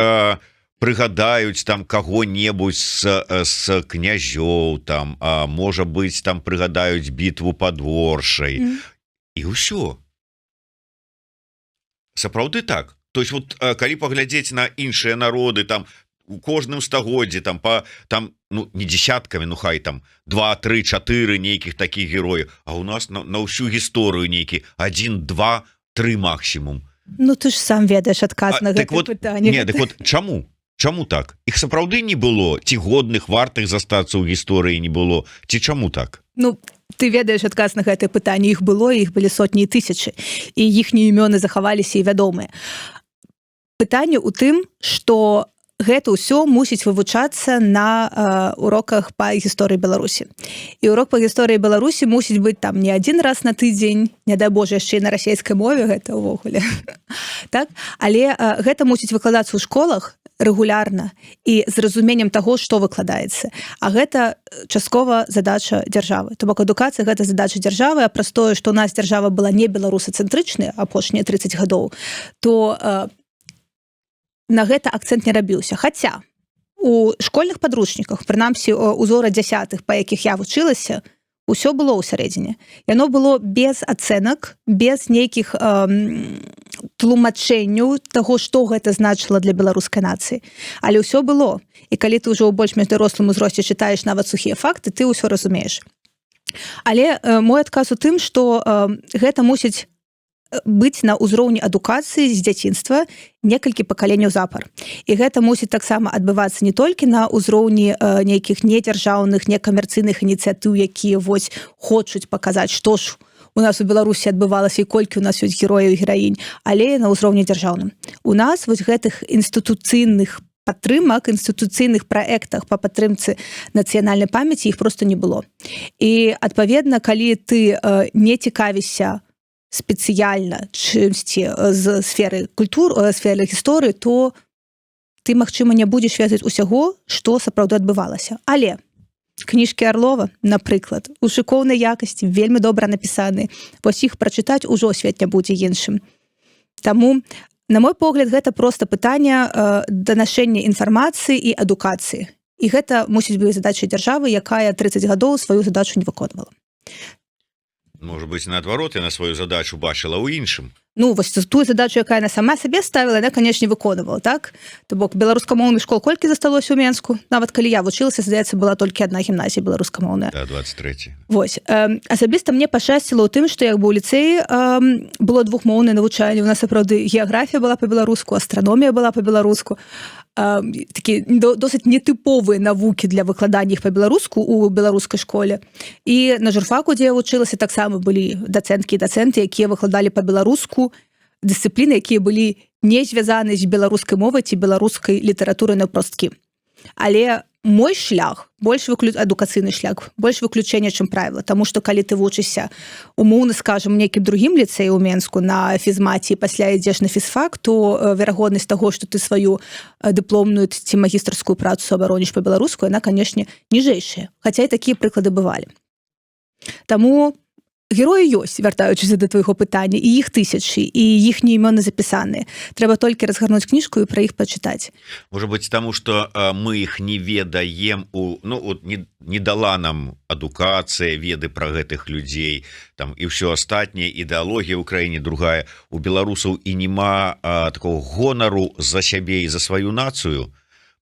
прыгадаюць там каго-небудзь з князёў там, а можа быть, там прыгадаюць бітву пад Оршай. І ўсё. Сапраўды так. То есть вот калі паглядзець на іншыя народы, там у кожным стагоддзі там по там, ну, не десяткамі, ну, хай там 2, 3, 4 нейкіх такіх герояў, а у нас на ўсю гісторыю нейкі 1, 2, 3 максимум. Ну, ты ж сам ведаеш адказ на Так гэта вот, пытанне. Не, так вот чаму так? Іх сапраўды не было ці годных, вартых застацца ў гісторыі не было, ці чаму так? Ну, ты ведаеш адказ на гэтае пытанне. Іх было, іх былі сотні і тысячы, і іхнія імёны захаваліся і вядомыя. Пытанне ў тым, что гэта ўсё мусіць вывучацца на уроках па гісторыі Беларусі, і урок па гісторыі Беларусі мусіць быць там не адзін раз на тыдзень, не дай Божа, яшчэ і на расійскай мове, гэта ўвогуле так, але гэта мусіць выкладацца ў школах рэгулярна і з разуменнем таго, што выкладаецца. А гэта часткова задача дзяржавы. То бок адукацыя — гэта задача дзяржавы. А праз тое, што у нас дзяржава была не беларусацэнтрычная апошнія 30 гадоў, то на гэта акцэнт не рабіўся. Хаця у школьных падручніках, прынамсі узора дзясятых, па якіх я вучылася, усё было ў сярэдзіне. Яно было без ацэнак, без нейкіх тлумачэнняў таго, што гэта значыла для беларускай нацыі, але ўсё было. І калі ты ўжо ў больш-менш дарослым узросце чытаеш нават сухія факты, ты ўсё разумееш. Але мой адказ у тым, што гэта мусіць быць на ўзроўні адукацыі з дзяцінства некалькі пакаленняў запар. І гэта мусіць таксама адбывацца не толькі на ўзроўні нейкіх недзяржаўных, некамерцыйных ініцыятыў, якія вось хочуць паказаць, што ж у нас у Беларусі адбывалася і колькі у нас ёсць герояў і гераінь, але на ўзроўні дзяржаўным. У нас вось гэтых інстытуцыйных падтрымак, інстытуцыйных праектах па падтрымцы нацыянальнай памяці іх просто не было. І адпаведна, калі ты не цікавішся спецыяльна чымсьці з сферы культур, сферы гісторыі, то ты, магчыма, не будзеш ведаць усяго, што сапраўды адбывалася. Але кніжкі Арлова, напрыклад, у шыкоўнай якасці, вельмі добра напісаны, вось іх прачытаць, ужо свет не будзе іншым. Таму, на мой погляд, гэта просто пытанне данашэння інфармацыі і адукацыі, і гэта мусіць быць задачай дзяржавы, якая 30 гадоў сваю задачу не выконвала. Может быть, наадварот, яна сваю задачу бачыла ў іншым. Ну, вось тую задачу, якая яна сама сабе ставіла, яна, канешне, выконвала. Так, то бок беларускамоўных школ колькі засталося ў Менску? Нават калі я вучылася, здаецца, была толькі одна гімназія беларускамоўная. Да, 23. Вось асабіста мне пашчасціла ў тым, што як бы ў ліцэі было двухмоўнае навучанне. У нас сапраўды геаграфія была па-беларуску, астраномія была па-беларуску, такі досыць нетыповыя навукі для выкладання іх па-беларуску у беларускай школе. І на журфаку, дзе я вучылася, таксама былі дацэнткі і дацэнты, якія выкладалі па-беларуску дысцыпліны, якія былі не звязаны з беларускай мовай ці беларускай літаратурай наўпросткі. Але Мой шлях больш адукацыйны шлях больш выключэння, чым правіла, таму што калі ты вучышся, умоўна скажем, нейкім другім ліцэі ў Менску на фізмаці, пасля ідзеш на фізфак, то верагоднасць таго, што ты сваю дыпломную ці магістарскую працу абароніш па-беларуску, она, канешне, ніжэйшая, хаця і такія прыклады бывалі. Таму героі ёсць, вяртаючыся да твайго пытання, і іх тысячы, і іхнія імёны запісаныя, трэба толькі разгарнуць кніжку і пра іх пачытаць. Может быть, таму што мы их не ведаем, ну вот не дала нам адукацыя веды пра гэтых людзей там і ўсё астатняе, ідэалогія ў краіне другая у беларусаў, і няма такого гонару за сябе і за сваю нацыю.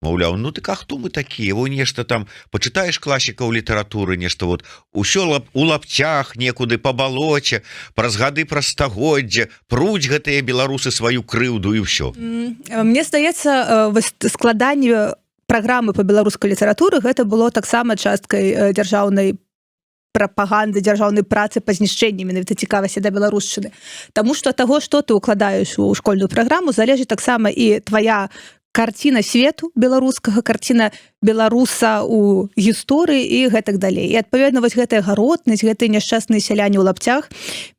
Маўляў, ну так а хто мы такія? Во нешта там пачытаеш класікаў літаратуры, нешта вот усё у лапцях, некуды по балоце, праз гады, праз стагоддзя пруць гэтыя беларусы сваю крыўду, і ўсё. Мне здаецца, складанне праграмы по беларускай літаратуры — гэта было таксама часткай дзяржаўнай прапаганды, дзяржаўнай працы па знішчэнні менавіта цікавасці да беларушчыны. Таму што таго, што ты укладаеш у школьную праграму, залежыць таксама і твоя карціна свету беларускага, карціна беларуса у гісторыі і гэтак далей. І адпаведна вось гэтая гаротнасць, гэтыя няшчасныя сяляне ў лапцях,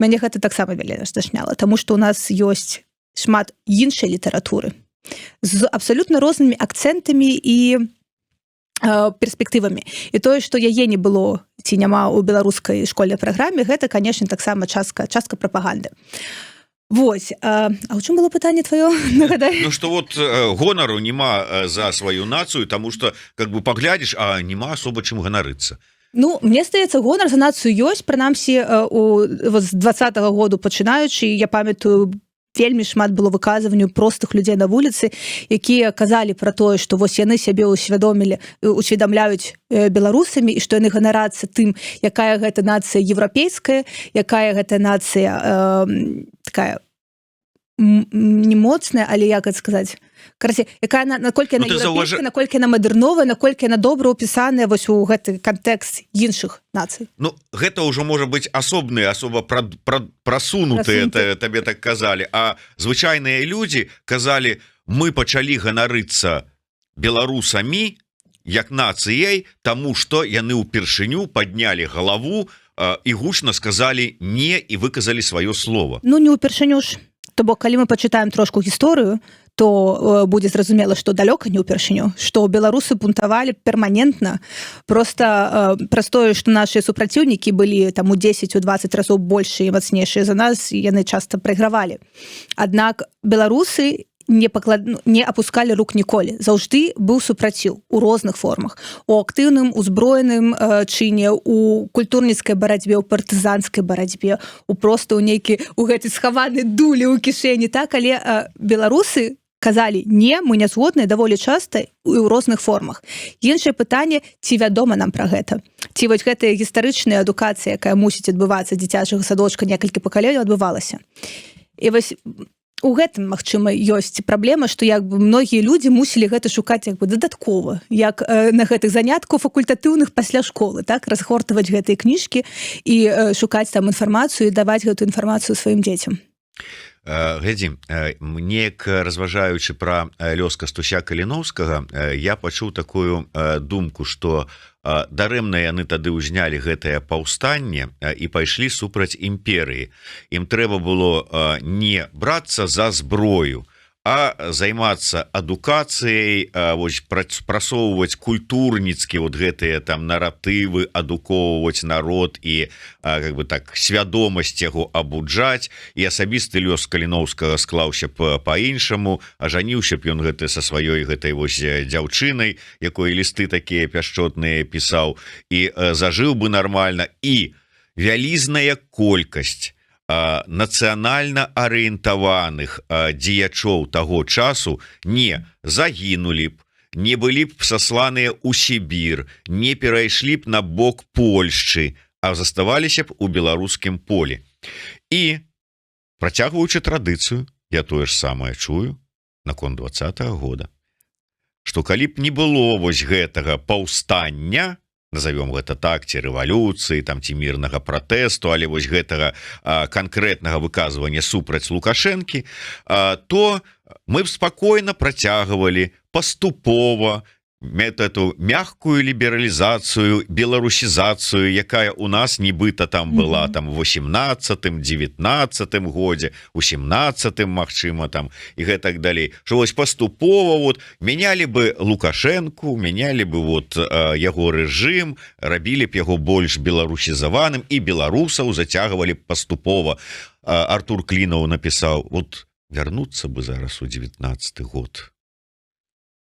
мяне гэта таксама вельмі сташняла, таму што у нас ёсць шмат іншай літаратуры з абсалютна рознымі акцэнтамі і перспектывамі, і тое, што яе не было ці няма ў беларускай школьнай праграме, гэта, канешне, таксама частка прапаганды. Вось, а ў чым было пытанне твоё, нагадай? Ну что вот гонару няма за сваю нацыю, таму што как бы паглядзіш, а няма особо чым ганарыцца. Ну, мне здаецца, гонар за нацыю ёсць, прынамсі у вот з 20-го году пачынаючы. Я памятаю, вельмі шмат было выказванняў простых людзей на вуліцы, якія казалі пра тое, што вось яны сябе ўсвядомілі, усведамляюць беларусамі і што яны ганарацца тым, якая гэта нацыя еўрапейская, якая гэта нацыя такая не моцная, але як это сказаць, карацей, якая наколькі яна Ну, ты еўрапейская, наколькі яна мадэрновая, наколькі яна добра ўпісаная вось у гэты кантэкст іншых нацый. Ну, гэта ўжо можа быть асобныя, асоба прасунутыя. Прасунутыя. Табе так казалі, а звычайныя людзі казалі: мы пачалі ганарыцца беларусамі як нацыяй, таму што яны ўпершыню паднялі галаву і гучна сказалі «не» і выказалі сваё слово. Ну, не ўпершыню ж. То бок калі мы пачытаем трошку гісторыю, то будзе зразумела, што далёка не ўпершыню, што беларусы бунтавалі перманентна, просто праз тое, што нашыя супраціўнікі былі там у 10, у 20 разоў большыя і мацнейшыя за нас, і яны часта прайгравалі. Аднак беларусы ну, не апускалі рук ніколі, заўжды быў супраціў у розных формах: у актыўным узброеным чыне, у культурніцкай барацьбе, у партызанскай барацьбе, у просто ў нейкі у гэты схаваны дулі ў кішэні, так. Але беларусы казалі: «Не, мы не згодныя», даволі часта і ў розных формах. Іншае пытанне, ці вядома нам пра гэта, ці вось гэтая гістарычная адукацыя, якая мусіць адбывацца дзіцячага садочка некалькі пакаленняў, адбывалася. І вось у гэтым, магчыма, ёсць праблема, што як бы многія людзі мусілі гэта шукаць як бы дадаткова, як на гэтых заняткаў факультатыўных пасля школы, так, разгортаваць гэтыя кніжкі і шукаць там інфармацыю і даваць гэту інфармацыю сваім дзецям. Глядзі, неяк разважаючы пра лёс Кастуся Каліноўскага, я пачуў такую думку, што дарэмна яны тады ўзнялі гэтае паўстанне і пайшлі супраць імперыі. Ім трэба было не брацца за зброю, а займацца адукацыяй, вось прасоўваць культурніцкі вот гэтыя там наратывы, адукоўваць народ і как бы так свядомасць яго абуджаць, і асабісты лёс Каліноўскага склаўся б по-іншаму, ажаніўся б ён гэты са сваёй гэтай вось дзяўчынай, якой лісты такія пяшчотныя пісаў, і зажыў бы нармальна. І вялізная колькасць нацыянальна арыентаваных дзеячоў таго часу не загінулі б, не былі б сасланыя ў Сібір, не перайшлі б на бок Польшчы, а заставаліся б у беларускім полі. І працягваючы традыцыю, я тое ж самае чую наконт 20-го года, што калі б не было вось гэтага паўстання, назовем гэта так, ці рэвалюцыі там, ці мірнага пратэсту, але вось гэтага канкрэтнага выказвання супраць Лукашэнкі, то мы б спакойна працягвалі паступова. Эту мягкую лібералізацыю, беларусізацыю, якая у нас нібыта там была там 18, 19 годзе, у 17, магчыма, там і гэтак далей, что вось паступова вот мянялі бы Лукашенко, мянялі бы вот яго рэжым, рабілі б яго больш беларусізаваным і беларусаў зацягвалі паступова. Артур Клінаў напісаў: вот вярнуцца бы зараз у 19 год,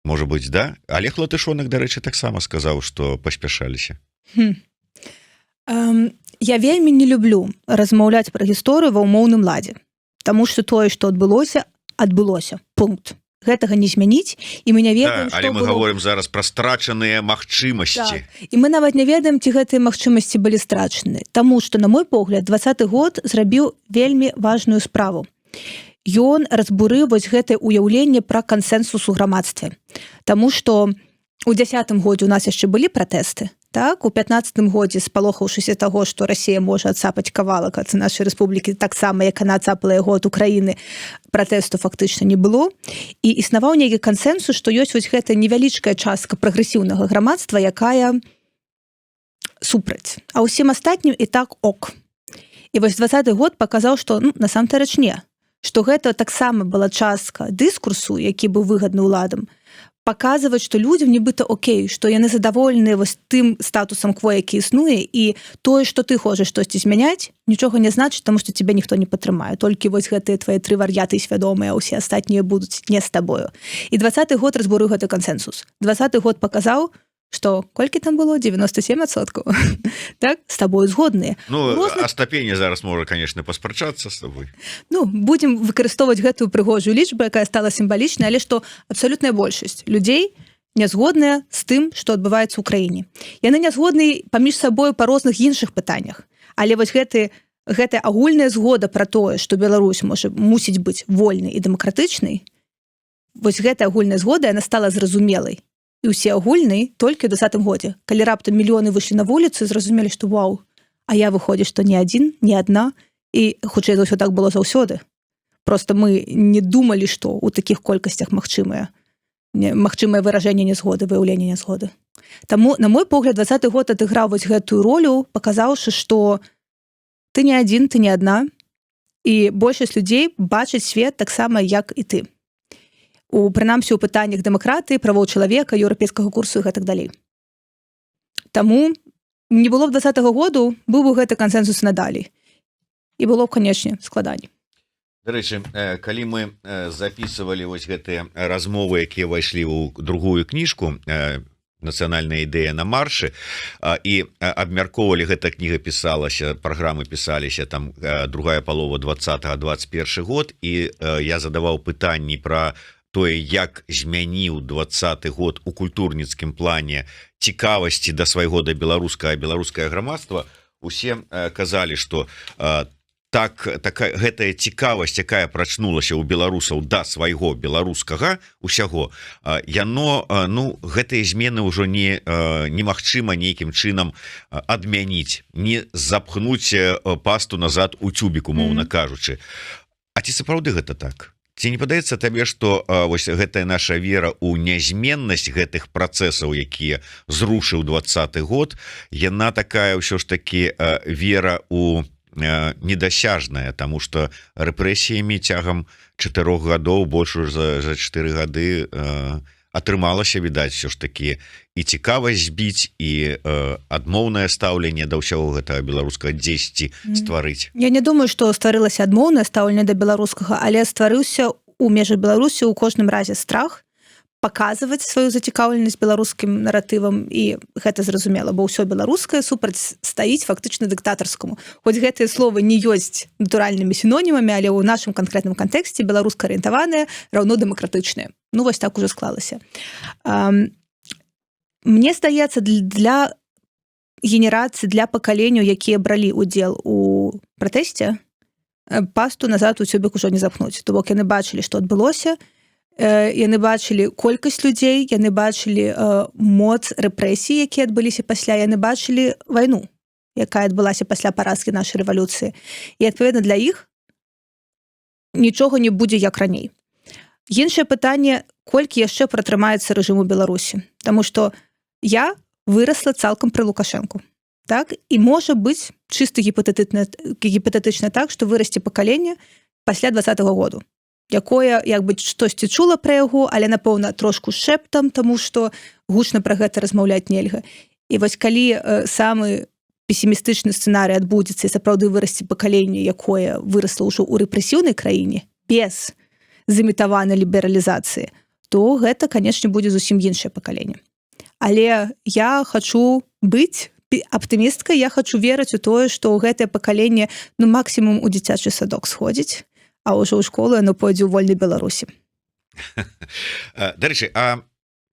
может быть, да. Олег Латышонак, дарэчы, таксама сказаў, что паспяшаліся. Я вельмі не люблю размаўляць пра гісторыю ва ўмоўным ладзе, таму что тое, что адбылося, адбылося, пункт. Гэтага не змяніць, і мы не ведаем. Да, але мы говорим зараз пра страчаныя магчымасці. Так. І мы нават не ведаем, ці гэтыя магчымасці былі страчаны. Таму что, на мой погляд, 20-ы год зрабіў вельмі важную справу: ён разбурыў вось гэтае ўяўленне пра кансэнсус у грамадстве. Таму что у 10-м годзе у нас яшчэ былі пратэсты, так, у 15-м годзе, спалохаўшыся таго, што Расія можа адцапаць кавалак ад нашай рэспублікі таксама, як она цапала яго ад Украіны, пратэсту фактычна не было, і існаваў нейкі кансэнсус, што ёсць вось гэта невялічкая частка прагрэсіўнага грамадства, якая супраць, а ўсім астатнім і так ок. І вось 20-ы год паказаў, што, ну, насамрэч не, што гэта таксама была частка дыскурсу, які быў выгадны ўладам, паказваць, што людзям нібыта окей, што яны задаволеныя вось тым статусам кво, які існуе, і тое, што ты хочаш штосьці змяняць, нічога не значыць, таму што тебя ніхто не падтрымае, толькі вось гэтыя твае тры вар'яты свядомыя, усе астатнія будуць не з табою. І 20-ы год разбурыў гэты кансэнсус. 20-ы год паказаў, что колькі там было, 97%, так, с тобой згодныя. Ну, Астапене зараз можа, конечно, паспрачацца с тобой. Ну, будем выкарыстоўваць гэтую прыгожую лічбу, якая стала сімвалічнай, але што абсалютная большасць людзей не згодная з тым, што адбываецца ў краіне. Яны не згодны паміж сабою па розных іншых пытаннях, але вось гэтая агульная згода пра тое, што Беларусь можа, мусіць быць вольнай і дэмакратычнай, вось гэтая агульная згода, яна стала зразумелай і ўсеагульнай толькі ў 20-м годзе, калі раптам мільёны выйшлі на вуліцы, зразумелі, што вау, а я, выходзіць, што не адзін, не адна. І хутчэй за ўсё, так было заўсёды, просто мы не думалі, што ў такіх колькасцях магчымае выражэнне нязгоды, выяўлення нязгоды. Таму, на мой погляд, 20-ы год адыграў вось гэтую ролю, паказаўшы, што ты не адзін, ты не адна, і большасць людзей бачыць свет таксама, як і ты, у прынамсі у пытаннях дэмакратыі, правоў чалавека, еўрапейскага курсу і гэтак далей. Таму не было б 20-го году, быў бы гэты кансэнсус надалей, і было б, канечне, складаней. Дарэчы, калі мы записывали вось гэтыя размовы, якія ўвайшлі ў другую кніжку «Нацыянальная ідэя на маршы», і абмяркоўвалі, гэта кніга пісалася, праграмы пісаліся там другая палова 20, 21 год, і я задаваў пытанні про тое, як змяніў 20-ы год у культурніцкім плане цікавасці да свайго, да беларускага, беларускае грамадства, усе казалі, что так, такая гэтая цікавасць, якая прачнулася ў беларусаў да свайго беларускага усяго, яно, ну, гэтыя змены ўжо не немагчыма нейкім чынам адмяніць, не запхнуць пасту назад у цюбік, умоўна кажучы. А ці сапраўды гэта так? Ці не падаецца табе, что вось гэтая наша вера ў нязменнасць гэтых працэсаў, якія зрушыў 20-ы год, яна такая ўсё ж таки вера у недасяжная, таму что рэпрэсіямі цягам 4 гадоў, больш за 4 гады, атрымалася, відаць, все ж таки і цікавасць збіць, і адмоўнае стаўленне да ўсяго гэтага беларускага 10 стварыць? Я не думаю, што стварылася адмоўнае стаўленне да беларускага, але стварыўся у межах Беларусі у кожным разе страх паказваць сваю зацікаўленасць беларускім наратывам, і гэта зразумела, бо ўсё беларускае супраць стаіць фактычна дыктатарскаму. Хоць гэтыя словы не ёсць натуральнымі сінонімамі, але ў нашым канкрэтным кантэксце беларуска арыентаваныя раўно дэмакратычныя. Ну, вось так уже склалася. Мне здаецца, для генерацыі, для пакаленняў, якія бралі удзел у пратэсце, пасту назад у цюбік ужо не запхнуць. То бок яны бачылі, што адбылося, яны бачылі колькасць людзей, яны бачылі моц рэпрэсій, якія адбыліся пасля, яны бачылі вайну, якая адбылася пасля паразкі нашай рэвалюцыі, і, адпаведна, для іх нічога не будзе як раней. Іншае пытанне, колькі яшчэ пратрымаецца рэжым у Беларусі. Таму что я выросла цалкам пры Лукашэнку, так, і можа быць, чыста гіпатэтычна так, что вырасце пакаленне пасля 20-го году, якое як бы штосьці чула пра яго, але, напэўна, трошку шэптам, таму что гучна пра гэта размаўляць нельга. І вось калі самы песімістычны сцэнарый адбудзецца і сапраўды вырасце пакаленне, якое вырасла ўжо ў рэпрэсіўнай краіне без зымітаванай лібералізацыі, то гэта, конечно, будзе зусім іншае пакаленне. Але я хочу быць аптымісткай, я хочу верыць у тое, што гэтае пакаленне, ну, максімум у дзіцячы садок сходзіць, а ўжо ў школу яно пойдзе ў вольнай Беларусі. Дарэчы, а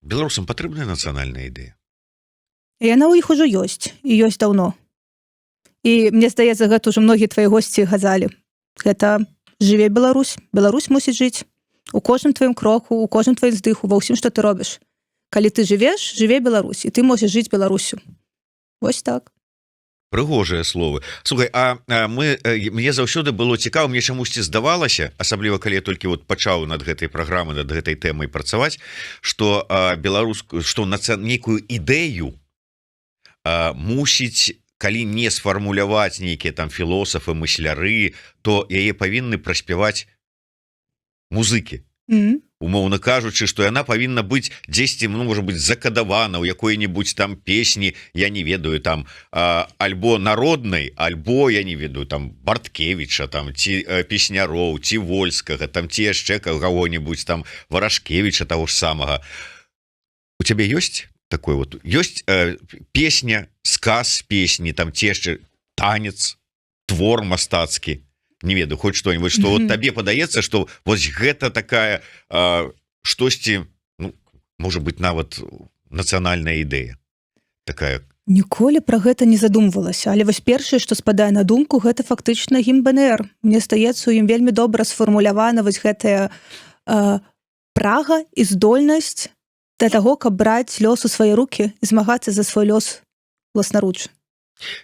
беларусам патрэбная нацыянальная ідэя? Яна ў іх ужо ёсць, і ёсць даўно. І мне здаецца, гэта ўжо многія твае госці газалі. Гэта «Жыве Беларусь», Беларусь мусіць жыць у кожным тваім кроку, у кожным тваім здыху, ва ўсім, што ты робіш. Калі ты жывеш, жыве Беларусь, і ты можаш жыць Беларусю. Вось так. Прыгожыя словы. Слухай, а мы мне заўсёды было цікава, мне чамусьці здавалася, асабліва калі я толькі вот пачаў над гэтай праграмай, над гэтай тэмай працаваць, что беларускую, что нейкую ідэю мусіць, калі не сфармуляваць нейкія там філосафы, мысляры, то яе павінны праспяваць музыкі, умоўна кажучы, что яна павінна быць дзесьці, ну, может быть, закадавана ў якой-нибудь там песні, я не ведаю, там альбо народнай, альбо, я не ведаю, там Барткевича там ці Песняроў, ці Вольскага там, ці яшчэ кого-нибудь там, Варашкевича того ж самага. У цябе ёсць такое вот, ёсць песня, сказ песні там, ці яшчэ танец, твор мастацкі, не ведаю, хоть что-нибудь, что вот табе падаецца, что вось гэта такая штосьці, ну, может быть, нават нацыянальная ідэя такая? Ніколі пра гэта не задумвалася, але вось першае, што спадае на думку, гэта фактычна гімн БНР. Мне здаецца, у ім вельмі добра сфармулявана вось гэтая прага і здольнасць да таго, каб браць лёс у свае руки і змагацца за свой лёс уласнаруч.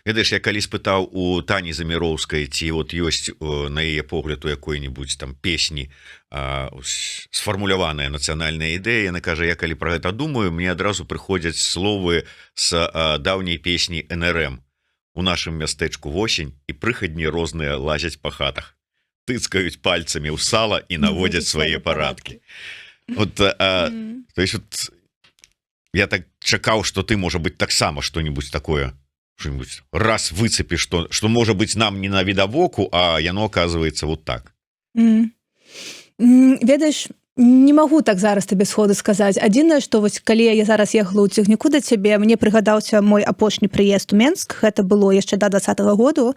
Ведаеш, я калі спытаў у Тані Заміроўскай, ці вот ёсць на яе погляд у якой-нибудь там песні сфармуляваная нацыянальная ідэя, яна кажа: «Я калі про гэта думаю, мне адразу прыходзяць словы с даўняй песні НРМ: у нашым мястэчку восень, і прыхадні розныя лазяць па хатах, тыцкаюць пальцамі ў сала і наводзяць свае парадкі». Вот, то есть вот, я так чакаў, что ты, можа быть, таксама что-нибудь такое, что-нибудь раз выцепишь, что может быть, нам не навідавоку, а яно оказывается вот так. Ведаеш, не магу так зараз табе сходу сказаць. Адзінае, што вось калі я зараз ехала ў цягніку да цябе, мне прыгадаўся мой апошні прыезд у Менск. Гэта было яшчэ да 20-го году,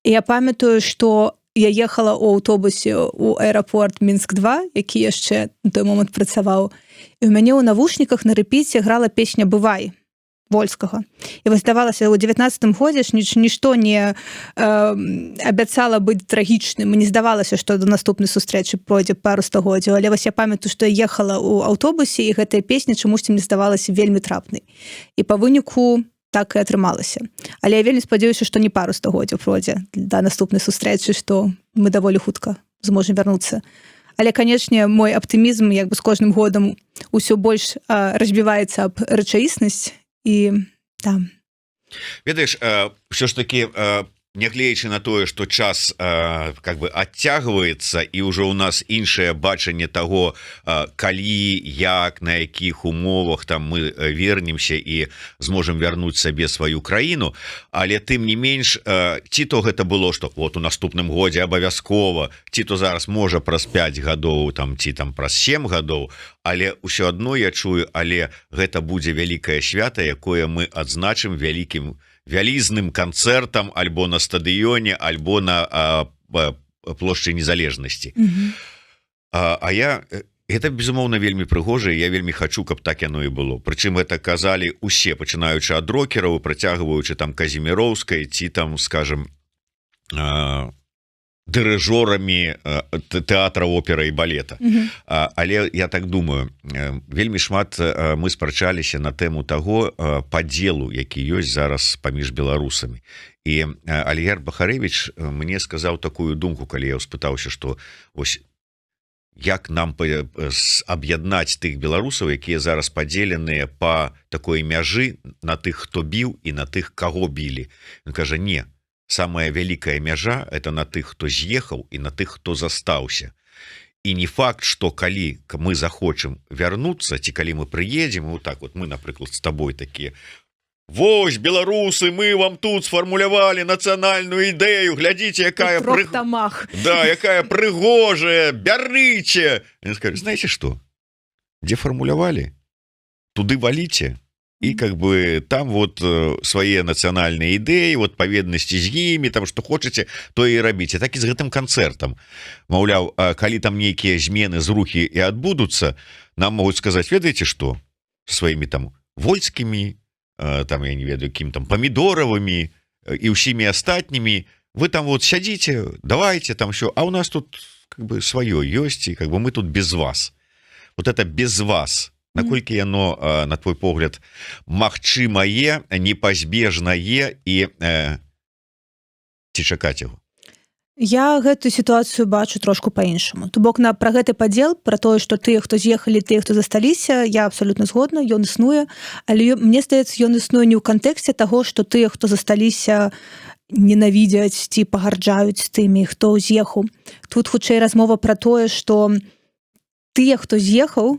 і я памятаю, што я ехала ў аўтобусе у аэрапорт Мінск 2, які яшчэ на той момант працаваў, і у мяне ў навушніках на рэпіце грала песня «Бывай» Вольскага. І вось здавалася, у 19-м годзе ж нішто не абяцала быць трагічным, не здавалася, што да наступнай сустрэчы пройдзе пару стагоддзяў, але вось я памятаю, што я ехала ў аўтобусе, і гэтая песня чамусьці мне здавалася вельмі трапнай, і па выніку так і атрымалася. Але я вельмі спадзяюся, што не пару стагоддзяў пройдзе да наступнай сустрэчы, што мы даволі хутка зможам вярнуцца. Але, канешне, мой аптымізм як бы з кожным годам усё больш разбіваецца аб рэчаіснасць, і там Ведаеш, ўсё ж таки, нягледзячы на тое, что час как бы адцягваецца і ўжо у нас іншае бачанне того, калі, як, на якіх умовах там мы вернемся і зможам вярнуць сабе сваю краіну, але тым не менш, ці то гэта было, что вот у наступным годзе абавязкова, ці то зараз, можа, праз 5 гадоў там, ці там праз 7 гадоў, але ўсё адно я чую: але гэта будзе вялікае свята, якое мы адзначым вялікім, вялізным канцэртам альбо на стадыёне, альбо на плошчы Незалежнасці. А я это, безумоўна, вельмі прыгожа, я вельмі хочу, каб так яно і было. Прычым это казалі усе, пачынаючы ад рокераў, працягваючы там Казіміроўскай ці там, скажем, дырыжорамі тэатра опера і балета. Але я так думаю, вельмі шмат мы спрачаліся на тэму таго падзелу, які ёсць зараз паміж беларусамі, і Альгерд Бахарэвіч мне сказаў такую думку, калі я ўспытаўся, что ось Як нам аб'яднаць тых беларусаў, якія зараз падзеленыя по такой мяжы на тых, хто біў, і на тых, каго білі? Он кажа: «Не, самая вялікая мяжа — это на тых, хто з'ехаў, і на тых, хто застаўся». І не факт, что калі мы захочам вярнуцца ці калі мы прыедзем, вот так вот мы, напрыклад, с тобой такие: «Вось, беларусы, мы вам тут сфармулявалі нацыянальную ідэю, глядзіце, якая тамах». Да, якая прыгожая, бярыце. Знаете что, где фармулявалі, туды валіце и как бы там вот свае нацыянальныя ідэі, вот паведнасці з імі, там что хочаце, то і рабіце. Так і з гэтым канцэртам. Маўляў, калі там нейкія змены, зрухі і адбудуцца, нам могуць сказаць: «Ведаеце что, сваімі там Вольскімі, там, я не ведаю, кім там, Памідоравымі і ўсімі астатнімі вы там вот сядзіце, давайте там все, а у нас тут как бы сваё ёсць, и как бы мы тут без вас». Вот это «без вас», наколькі яно, на твой погляд, магчымае, непазбежнае і ці чакаць яго? Я гэтую сітуацыю бачу трошку по-іншаму. То бок на пра гэты падзел, пра тое, што тыя, хто з'ехалі, тыя, хто засталіся, я абсалютна згодна, ён існуе. Але мне здаецца, ён існуе не ў кантэксце таго, што тыя, хто засталіся, ненавідзяць ці пагарджаюць тымі, хто з'ехаў. Тут хутчэй размова пра тое, што тыя, хто з'ехаў,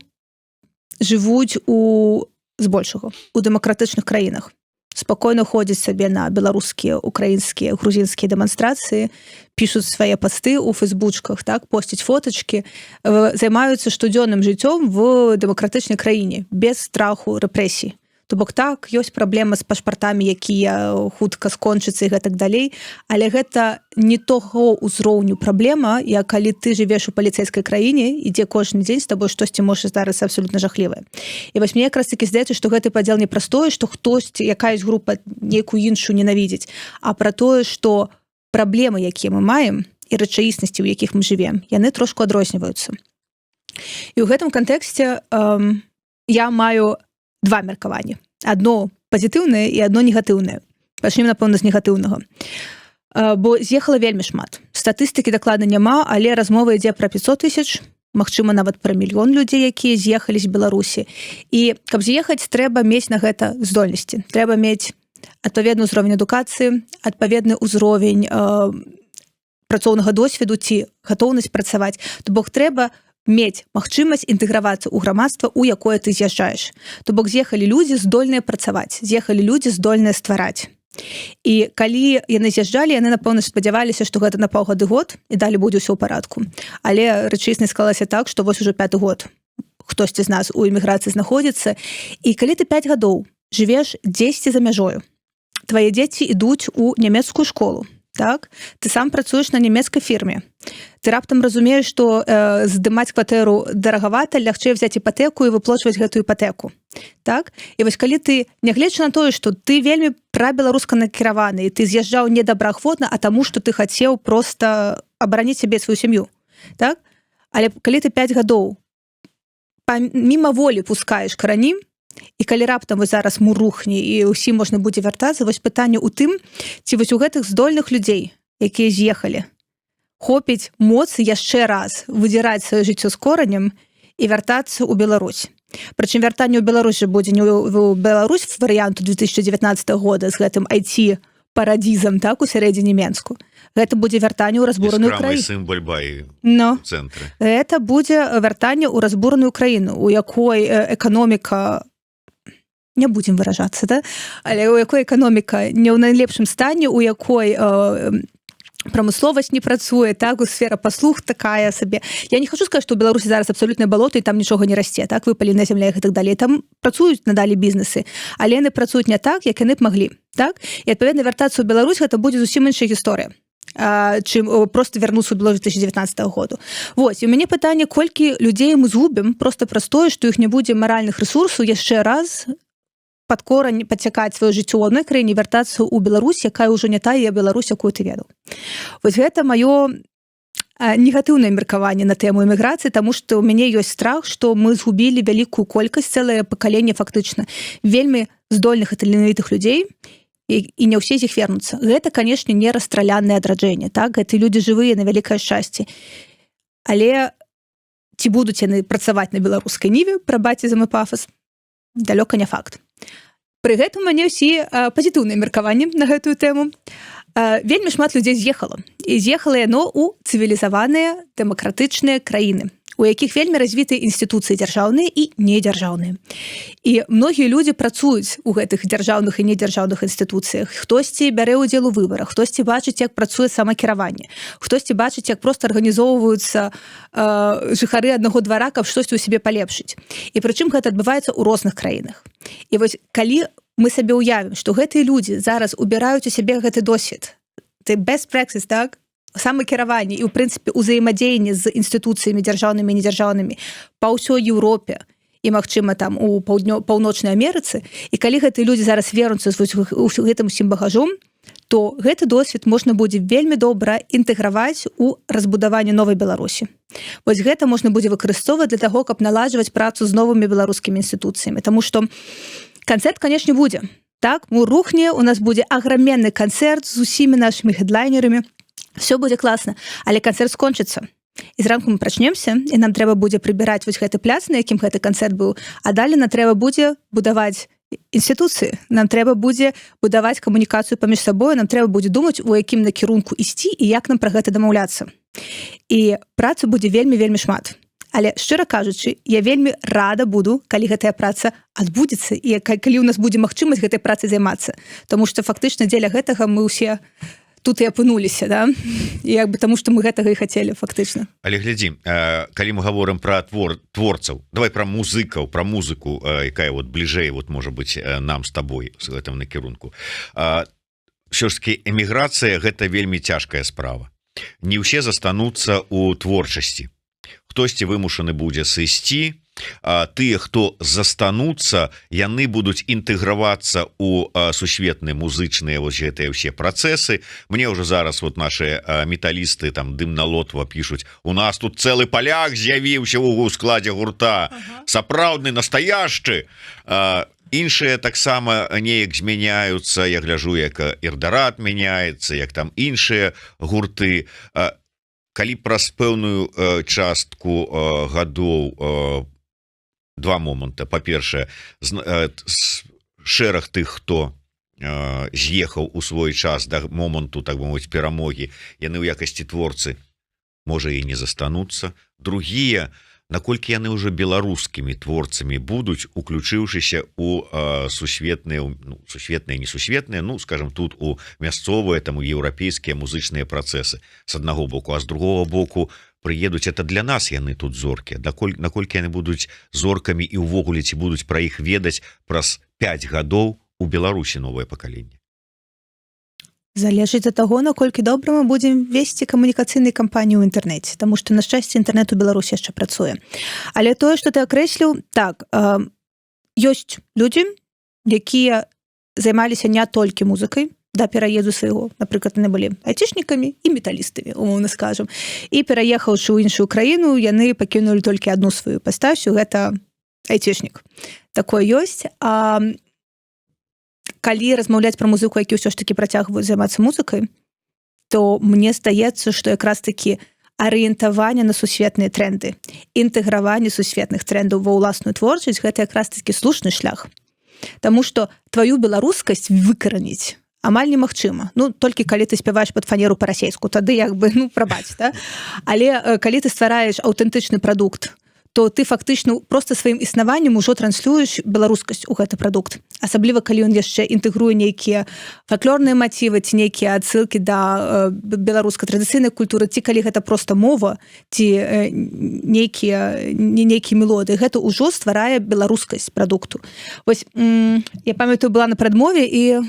жывуць у збольшага у дэмакратычных краінах, спакойна ходзяць сабе на беларускія, украінскія, грузінскія дэманстрацыі, пішуць свае пасты ў фэйсбучках, так, посціць фотачкі, займаюцца штодзённым жыццём в дэмакратычнай краіне без страху рэпрэсій. То бок так, ёсць праблема з пашпартамі, якія хутка скончацца, і гэтак далей, але гэта не того ўзроўню праблема, як калі ты жывеш у паліцэйскай краіне і дзе кожны дзень з табой штосьці можа здарыцца абсолютно жахлівае. І вось мне якраз таки здаецца, што гэты падзел не праз тое, што хтосьці, якаясь група нейкую іншую ненавідзець, а пра тое, што праблемы, якія мы маем, і рэчаіснасці, у якіх мы жывем, яны трошку адрозніваюцца. І ў гэтым кантэксце я маю два меркаванні: одно пазітыўнае і одно негатыўнае. Пачнем, напэўна, з негатыўнага. Бо з'ехала вельмі шмат, статыстыкі дакладна няма, але размова ідзе пра 500 тысяч, магчыма, нават пра мільён людзей, якія з'ехалі з Беларусі. І каб з'ехаць, трэба мець на гэта здольнасці, трэба мець адпаведны ўзровень адукацыі, адпаведны ўзровень працоўнага досведу ці гатоўнасць працаваць. То бок трэба мець магчымасць інтэгравацца ў грамадства, у якое ты з'язджаеш. То бок з'ехалі людзі, здольныя працаваць, з'ехалі людзі, здольныя ствараць. І калі яны з'язджалі, яны, напэўна, спадзяваліся, што гэта на паўгады, год, і далі будзе ўсё ў парадку. Але рэчаіснасць склалася так, што вось ужо пяты год хтосьці з нас у эміграцыі знаходзіцца. І калі ты 5 гадоў жывеш дзесьці за мяжою, твае дзеці ідуць у нямецкую школу, так, ты сам працуеш на нямецкай фірме, ты раптам разумееш, што здымаць кватэру дарагавата, лягчэй взять іпатэку і выплочваць гэтую іпатэку, так. І вось калі ты, нягледзячы на тое, што ты вельмі прабеларуска накіраваны і ты з'язджаў не добраахвотна, а таму, што ты хацеў просто абараніць сябе, сваю сям'ю, так, але калі ты 5 гадоў міма волі пускаеш карані, і калі раптам вось зараз мур рухне і ўсім можна будзе вяртацца, вось пытанне ў тым, ці вось у гэтых здольных людзей, якія з'ехалі, хопіць моцы яшчэ раз выдзіраць сваё жыццё з коранем і вяртацца ў Беларусь. Прычым вяртанне ў Беларусь жа будзе не ў Беларусь варыянту 2019 года з гэтым IT парадзізам, так, у сярэдзіне Менску. Гэта будзе вяртанне ў разбураную краіну. Сымбальбай. Но цэнтры. Это будзе вяртанне ў разбураную краіну, у якой эканоміка, не будзем выражацца, да? Але у якой эканоміка не ў найлепшым стане, у якой прамысловасць не працуе, так, у сфера паслуг такая сабе. Я не хочу сказать, что у Беларусі зараз абсолютное балота і там нічога не расце, так, выпаленая зямля і так далее. Там працуюць надалей бізнесы, але яны працуюць не так, як яны б маглі, так. І, адпаведна, вяртацца ў Беларусь — гэта будзе зусім іншая гісторыя, чым просто вярнуцца ў Беларусь 2019 году. Вось і у мяне пытанне: колькі людзей мы згубім просто праз тое, што іх не будзе маральных рэсурсаў яшчэ раз пад корань падцякаць сваё жыццё ў адной краіне, вяртацца ў Беларусь, якая ўжо не тая Беларусь, якую ты ведаў? Вось гэта маё негатыўнае меркаванне на тэму эміграцыі, таму што ў мяне ёсць страх, што мы згубілі вялікую колькасць, цэлае пакаленне фактычна вельмі здольных і таленавітых людзей, і не ўсе з іх вернуцца. Гэта, канешне, не расстралянае адраджэнне, так, гэты людзі жывыя, на вялікае шчасце, але Ці будуць яны працаваць на беларускай ніве, прабачце за мой пафас, далёка не факт. Пры гэтым у мяне ўсе пазітыўныя меркаванні на гэтую тэму. Вельмі шмат людзей з'ехала, і з'ехала яно ў цывілізаваныя дэмакратычныя краіны, у якіх вельмі развітыя інстытуцыі, дзяржаўныя і недзяржаўныя. І многія людзі працуюць у гэтых дзяржаўных і недзяржаўных інстытуцыях: хтосьці бярэ ўдзел у выбарах, хтосьці бачыць, як працуе самакіраванне, хтосьці бачыць, як просто арганізоўваюцца жыхары аднаго двара, каб штосьці ў сябе палепшыць. І прычым гэта адбываецца ў розных краінах. І вось калі мы сабе ўявім, што гэтыя людзі зараз убіраюць у сябе гэты досвед, ты best practice, так, самакіраванне і ў прынцыпе ўзаемадзеянне з інстытуцыямі, дзяржаўнымі, недзяржаўнымі, па ўсёй Еўропе і, магчыма, там у Паўночнай Амерыцы, і калі гэтыя людзі зараз вернуцца з гэтым усім багажом, то гэты досвед можна будзе вельмі добра інтэграваць у разбудаванне новай Беларусі. Вось гэта можна будзе выкарыстоўваць для таго, каб наладжваць працу з новымі беларускімі інстытуцыямі. Таму што канцэрт, канешне, будзе. Так, МУР рухне, у нас будзе аграменны канцэрт з усімі нашымі хедлайнерамі, все будзе класна, але канцэрт скончыцца, і зранку мы прачнемся, і нам трэба будзе прыбіраць вось гэты пляц, на якім гэты канцэрт быў. А далей нам трэба будзе будаваць інстытуцыі, нам трэба будзе будаваць камунікацыю паміж сабою, нам трэба будзе думаць, у якім накірунку ісці і як нам пра гэта дамаўляцца. І працы будзе вельмі, вельмі шмат. Але, шчыра кажучы, я вельмі рада буду, калі гэтая праца адбудзецца і калі у нас будзе магчымасць гэтай працай займацца. Таму што фактычна дзеля гэтага мы ўсе тут і апынуліся, да, і як бы таму што мы гэтага і хацелі фактычна. Але глядзі, калі мы гаворым про творцаў, давай про музыкаў, про музыку, якая вот бліжэй, вот, можа быть, нам с тобой с гэтым накірунку, все ж таки эміграцыя — гэта вельмі цяжкая справа. Не ўсе застануцца у творчасці, хтосьці вымушаны будзе сысці. Тыя, хто застануцца, яны будуць інтэгравацца у сусветныя музычныя вось гэтыя ўсе працэсы. Мне ўжо зараз вот наши металісты там, Дымна Лотва, пишуць: «У нас тут цэлы паляк з'явіўся у складзе гурта, сапраўдны, настоящий». Іншыя таксама неяк змяняюцца. Я гляжу, як Ірдарат мяняецца, як там іншыя гурты. Калі праз пэўную частку гадоў, два моманта: па-першае, шэраг тых, хто з'ехаў у свой час да моманту, так мовіць, перамогі, яны ў якасці творцы можа і не застануцца. Другія, наколькі яны ўжо беларускімі творцамі будуць, уключыўшыся у сусветныя, ну, сусветныя, несусветныя, ну, скажем, тут у мясцовыя там, у еўрапейскія музычныя працэсы, с аднаго боку, а з другого боку, прыедуць, это для нас яны тут зоркі, наколькі яны будуць зоркамі і ўвогуле ці будуць пра іх ведаць праз 5 гадоў у Беларусі новае пакаленне? Залежыць ад таго, наколькі добра мы будзем весці камунікацыйнай кампаніі ў інтэрнэце, таму што, на шчасце, інтэрнэт у Беларусі яшчэ працуе. Але тое, што ты акрэсліў, так, ёсць людзі, якія займаліся не толькі музыкай да пераезду свайго. Напрыклад, яны былі айцішнікамі і металістамі, умоўна скажем, і, пераехаўшы ў іншую краіну, яны пакінулі толькі адну сваю іпастасю, гэта айцішнік. Такое ёсць. А калі размаўляць пра музыку, які ўсё ж таки працягваюць займацца музыкай, то мне здаецца, што якраз таки арыентаванне на сусветныя тренды, інтэграванне сусветных трендаў ва ўласную творчасць — гэта якраз таки слушны шлях. Таму што твою беларускасць выкараніць амаль немагчыма. Ну, толькі калі ты спяваеш пад фанеру па-расейску, тады як бы, ну, прабач, да? Але калі ты ствараеш аўтэнтычны прадукт, то ты фактычна просто сваім існаваннем ужо транслюеш беларускасць у гэты прадукт, асабліва калі ён яшчэ інтэгруе нейкія фальклорныя матывы ці нейкія адсылкі да беларускай традыцыйнай культуры, ці калі гэта просто мова, ці нейкія не нейкія мелодыі, гэта ўжо стварае беларускасць прадукту. Вось я памятаю, была на прадмове, і,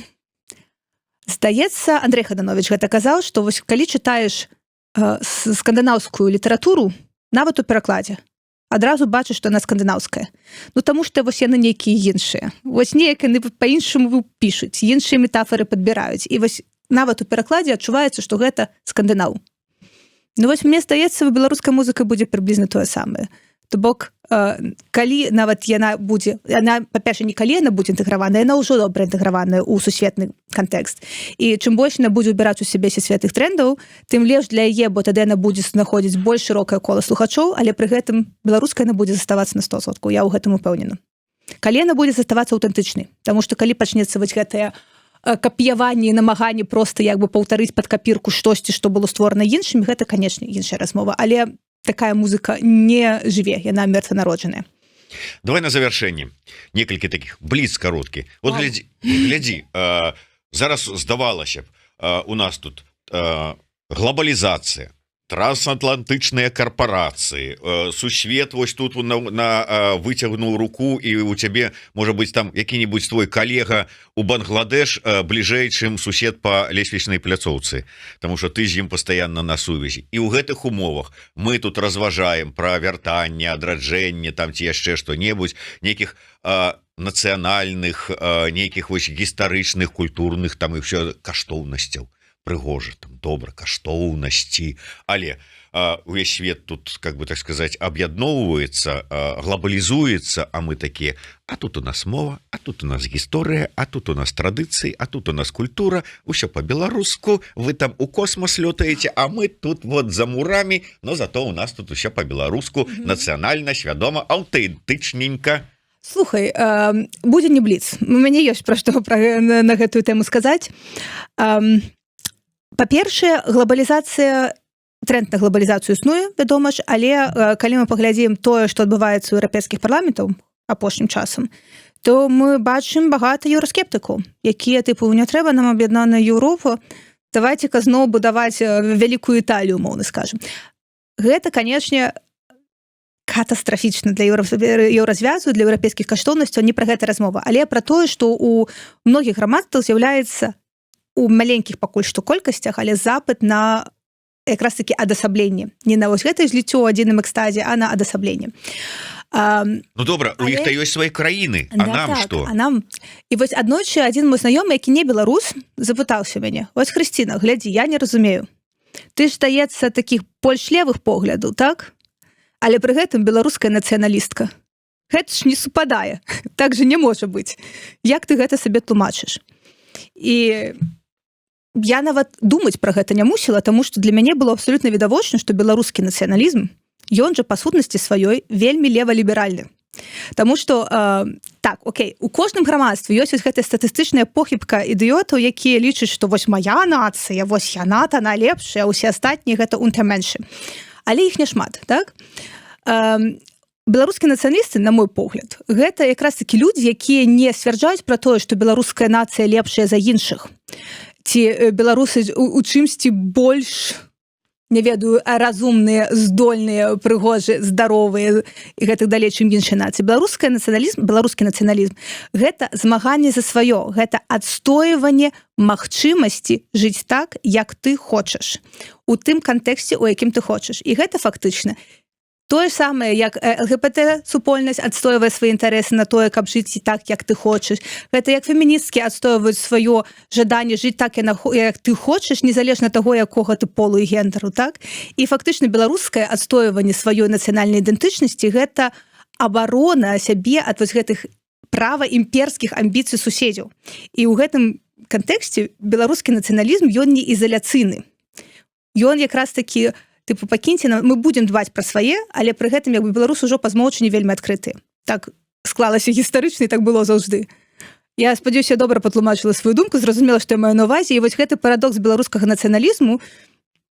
здаецца, Андрей Хаданович гэта казаў, што вось калі чытаеш скандынаўскую літаратуру, нават у перакладзе, адразу бачыш, што она скандынаўская. Ну, таму што вось яны нейкія іншыя, вось неяк яны по-іншаму пішуць, іншыя метафоры падбіраюць, і вось нават у перакладзе адчуваецца, што гэта скандынаў. Ну вось, мне здаецца, беларуская музыка будзе прыблізна тое самае. То бок калі нават яна будзе, яна, па-перша, не калі яна будзе інтэгравана, яна ўжо добра інтэграваная ў сусветны кантэкст. І чым больш яна будзе убіраць у сябе сусветных трендаў, тым лепш для яе, бо тады яна будзе знаходзіць больш шырокае кола слухачоў. Але пры гэтым беларуская яна будзе заставацца на 100%, я ў гэтым упэўнена, калі яна будзе заставацца аўтэнтычнай. Таму што калі пачнецца вось гэтая капіяванне і намаганне просто як бы паўтарыць пад капірку штосьці, што было створана іншымі, гэта, конечно, іншая размова. Але такая музыка не жыве, яна мертванароджаная. Давай на завяршэнне некалькі таких бліц кароткі. Вот глядзі, глядзі, зараз, здавалася б, у нас тут глобалізацыя, трансатлантычныя карпорацыі, сусвет вось тут на выцягнуў руку, і у цябе можа быть там які-нибудь твой калега у Бангладеш бліжэй, чым сусед по лесвічнай пляцоўцы, тому что ты з ім постоянно на сувязі. І ў гэтых умовах мы тут разважаем про вяртанне, адраджэнне там ці яшчэ что-небудзь нейкіх нацыянальных, нейкіх вось гістарычных, культурных там і все каштоўнасцяў. Прыгожа там, добра, каштоўнасці, але увесь свет тут, как бы так сказать, аб'ядноўваецца, глобалізуецца, а мы такія: а тут у нас мова, а тут у нас гісторыя, а тут у нас традыцыі, а тут у нас культура, усё по-беларуску. Вы там у космос лётаеце, а мы тут вот за мурамі, но зато у нас тут усё по-беларуску, нацыянальна, свядома, аўтэнтычненька. Слухай, будзе не бліц, у мяне ёсць пра што на гэтую тэму сказаць. Па-першае, глобалізацыя, тренд на глобалізацыю існуе, вядома ж, але калі мы паглядзім тое, што адбываецца ў еўрапейскіх парламентаў апошнім часам, то мы бачым багата еўраскептыкаў, якія тыпу: не трэба нам аб'яднаная Еўропа, давайте-ка зноў будаваць вялікую Італію, умоўна скажем. Гэта, канешне, катастрафічна для Еўразвязу, для еўрапейскіх каштоўнасцяў. Не пра гэта размова, але пра тое, што у многіх грамадствах з'яўляецца у маленькіх пакуль што колькасцях, але запыт на якраз таки адасабленне, не на вось гэтае зліццё ў адзіным экстазе, а на адасабленне. Ну добра, у іх то ёсць свае краіны, а Да, нам так, что? А нам? І вось аднойчы адзін мой знаёмы, які не беларус, запытаўся мяне: «Вось, Хрысціна, глядзі, я не разумею, ты ж, здаецца, таких больш левых поглядаў, так, але пры гэтым беларуская нацыяналістка. Гэта ж не супадае, так же не можа быць. Як ты гэта сабе тлумачыш?» І я нават думаць пра гэта не мусіла, таму што для мяне было абсолютно відавочна, што беларускі нацыяналізм, ён жа па сутнасці сваёй вельмі леваліберальны. Таму что так, окей, у кожным грамадстве ёсць вось гэтая статыстычная похібка ідыётаў, якія лічаць, што вось моя нацыя, вось яна та найлепшая, усе астатнія — гэта унтерменшы. Але іх няшмат, так? Беларускія нацыяналісты, на мой погляд, гэта якраз такі людзі, якія не сцвярджаюць пра тое, што беларуская нацыя лепшая за іншых ці беларусы у чымсьці больш, не ведаю, разумныя, здольныя, прыгожы, здаровыя і гэтак далей, чым іншыя нацыі. Беларуская нацыяналізм, беларускі нацыяналізм — гэта змаганне за сваё, гэта адстойванне магчымасці жыць так, як ты хочаш, у тым кантэксце, у якім ты хочаш. І гэта фактычна тое самае, як ЛГБТ супольнасць адстойвае свае інтарэсы на тое, каб жыць і так, як ты хочаш. Гэта як феміністкі адстойваюць сваё жаданне жыць так, як ты хочаш, незалежна таго, якога ты полу і гендеру, так? І фактычна беларускае адстойванне сваёй нацыянальнай ідэнтычнасці — гэта абарона сябе ад вось гэтых права імперскіх амбіцый суседзяў. І ў гэтым кантэксце беларускі нацыяналізм, ён не ізаляцыйны, ён якраз такі тыпу: пакіньце нам, мы будзем дбаць пра свае. Але пры гэтым як бы беларус ужо па змоўчанні вельмі адкрыты, так склалася гістарычна і так было заўжды. Я спадзяюся, добра патлумачыла сваю думку, зразумела, што я маю на увазе. І вось гэты парадокс беларускага нацыяналізму,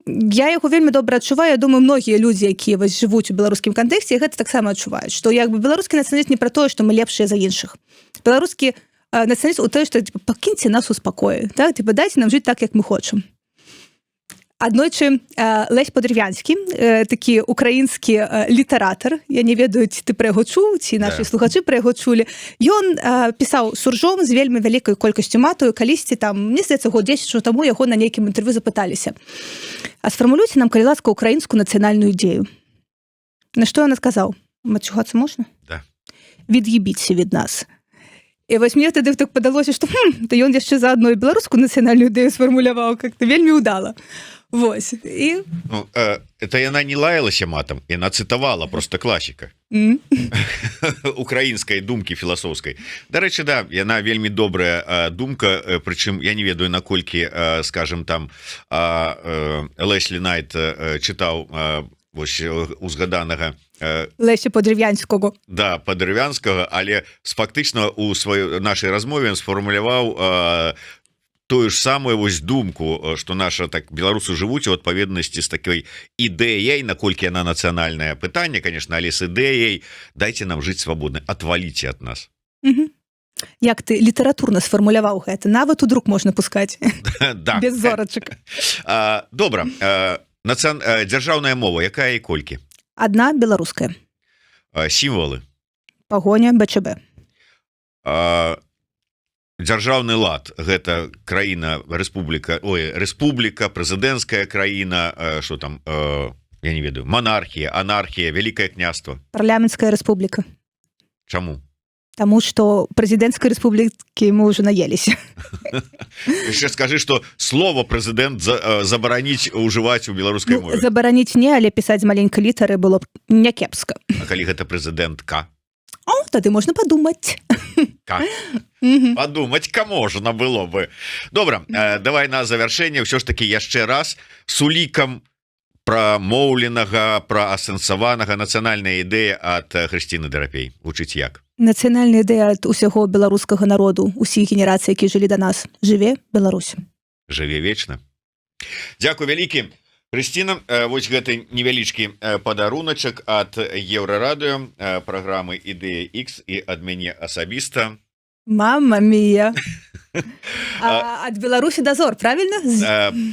я яго вельмі добра адчуваю. Я думаю, многія людзі, якія вось жывуць у беларускім кантэксце, гэта таксама адчуваюць, што як бы беларускі нацыяналізм не пра тое, што мы лепшыя за іншых. Беларускі нацыяналізм у тое, што типа, пакіньце нас у спакоі, так, типа, дайце нам жыць так, як мы хочам. Аднойчы Лесь Падэрвянскі, такі украінскі літаратар, я не ведаю, ці ты пра яго чуў, ці нашы слухачы пра яго чулі, ён пісаў суржом з вельмі вялікай колькасцю мату. Калісьці там, мне здаецца, год 10 таму яго на нейкім інтэрв'ю запыталіся: «А сфармулюйце нам, калі ласка, украінскую нацыянальную ідзею». На што ён адказаў: мацюгацца можна? Да. «Від'ебіце від нас». І вось мне тады так падалося, што то ён яшчэ заадно і беларускую нацыянальную ідэю сфармуляваў как-то вельмі ўдала. Вось і Ну, это яна не лаялася матам, яна цытавала просто класіка украінскай думкі філасофскай. Дарэчы, да, яна вельмі добрая думка, прычым я не ведаю, наколькі, скажем, там Леслі Найт чытаў вось узгаданага Леся Падрывянского. Да, Падрывянскага, але фактычна у сваёй нашай размове ён сфармуляваў тую ж самую вось думку, что наша, так, беларусы жывуць у адпаведнасці з такой ідэяй. Наколькі яна нацыянальная, пытанне, конечно, але з ідэяй: дайте нам жить свободно, отвалите от нас. Як ты літаратурна сфармуляваў гэта, нават у друк можна пускаць Да. без зорачак. Добра, дзяржаўная мова якая і колькі? Одна, беларуская. Сімвалы? Пагоня, БЧБ. Дзяржаўны лад: гэта краіна рэспубліка, ой, рэспубліка, прэзідэнцкая краіна, что там, я не ведаю, монархія, анархія, Вялікае княства? Парламенцкая рэспубліка. Чаму? Таму што прэзідэнцкай рэспублікі мы ўжо наеліся. Яшчэ скажы, что слово прэзідэнт забараніць ужываць у беларускай Ну, мове. забараніць не, але пісаць з маленькай літары было б някепска. А калі гэта прэзідэнтка? О, тады можна падумаць. Ка. Мгм. Подумать-ка можно было бы. Добра, давай на завяршэнне ўсё ж таки яшчэ раз, с улікам прамоўленага, праасэнсаванага, нацыянальная ідэя ад Хрысціны Дарапей гучыць як? Нацыянальная ідэя ад усяго беларускага народу, усіх генерацый, які жылі да нас: жыве Беларусь! Жыве вечна! Дзякуй вялікі, Хрысціна. Вось гэты невялічкі падаруначак ад Еўрарадыё, праграмы «Ідэя X» і ад мяне асабіста. Мама мія! Ад Беларусі дазор, правильно?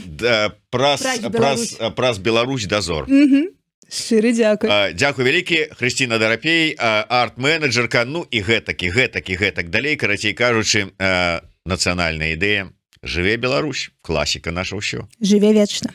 Да, праз Праз праз Беларусь. Праз Беларусь дазор. Шчыры дзякуй. Дзякуй вялікі, Хрысціна Дарапей, арт-менеджерка, ну і гэтак, і гэтак, і гэтак далей. Карацей кажучы, нацыянальная ідэя: жыве Беларусь, класіка наша ўсё. Жыве вечна!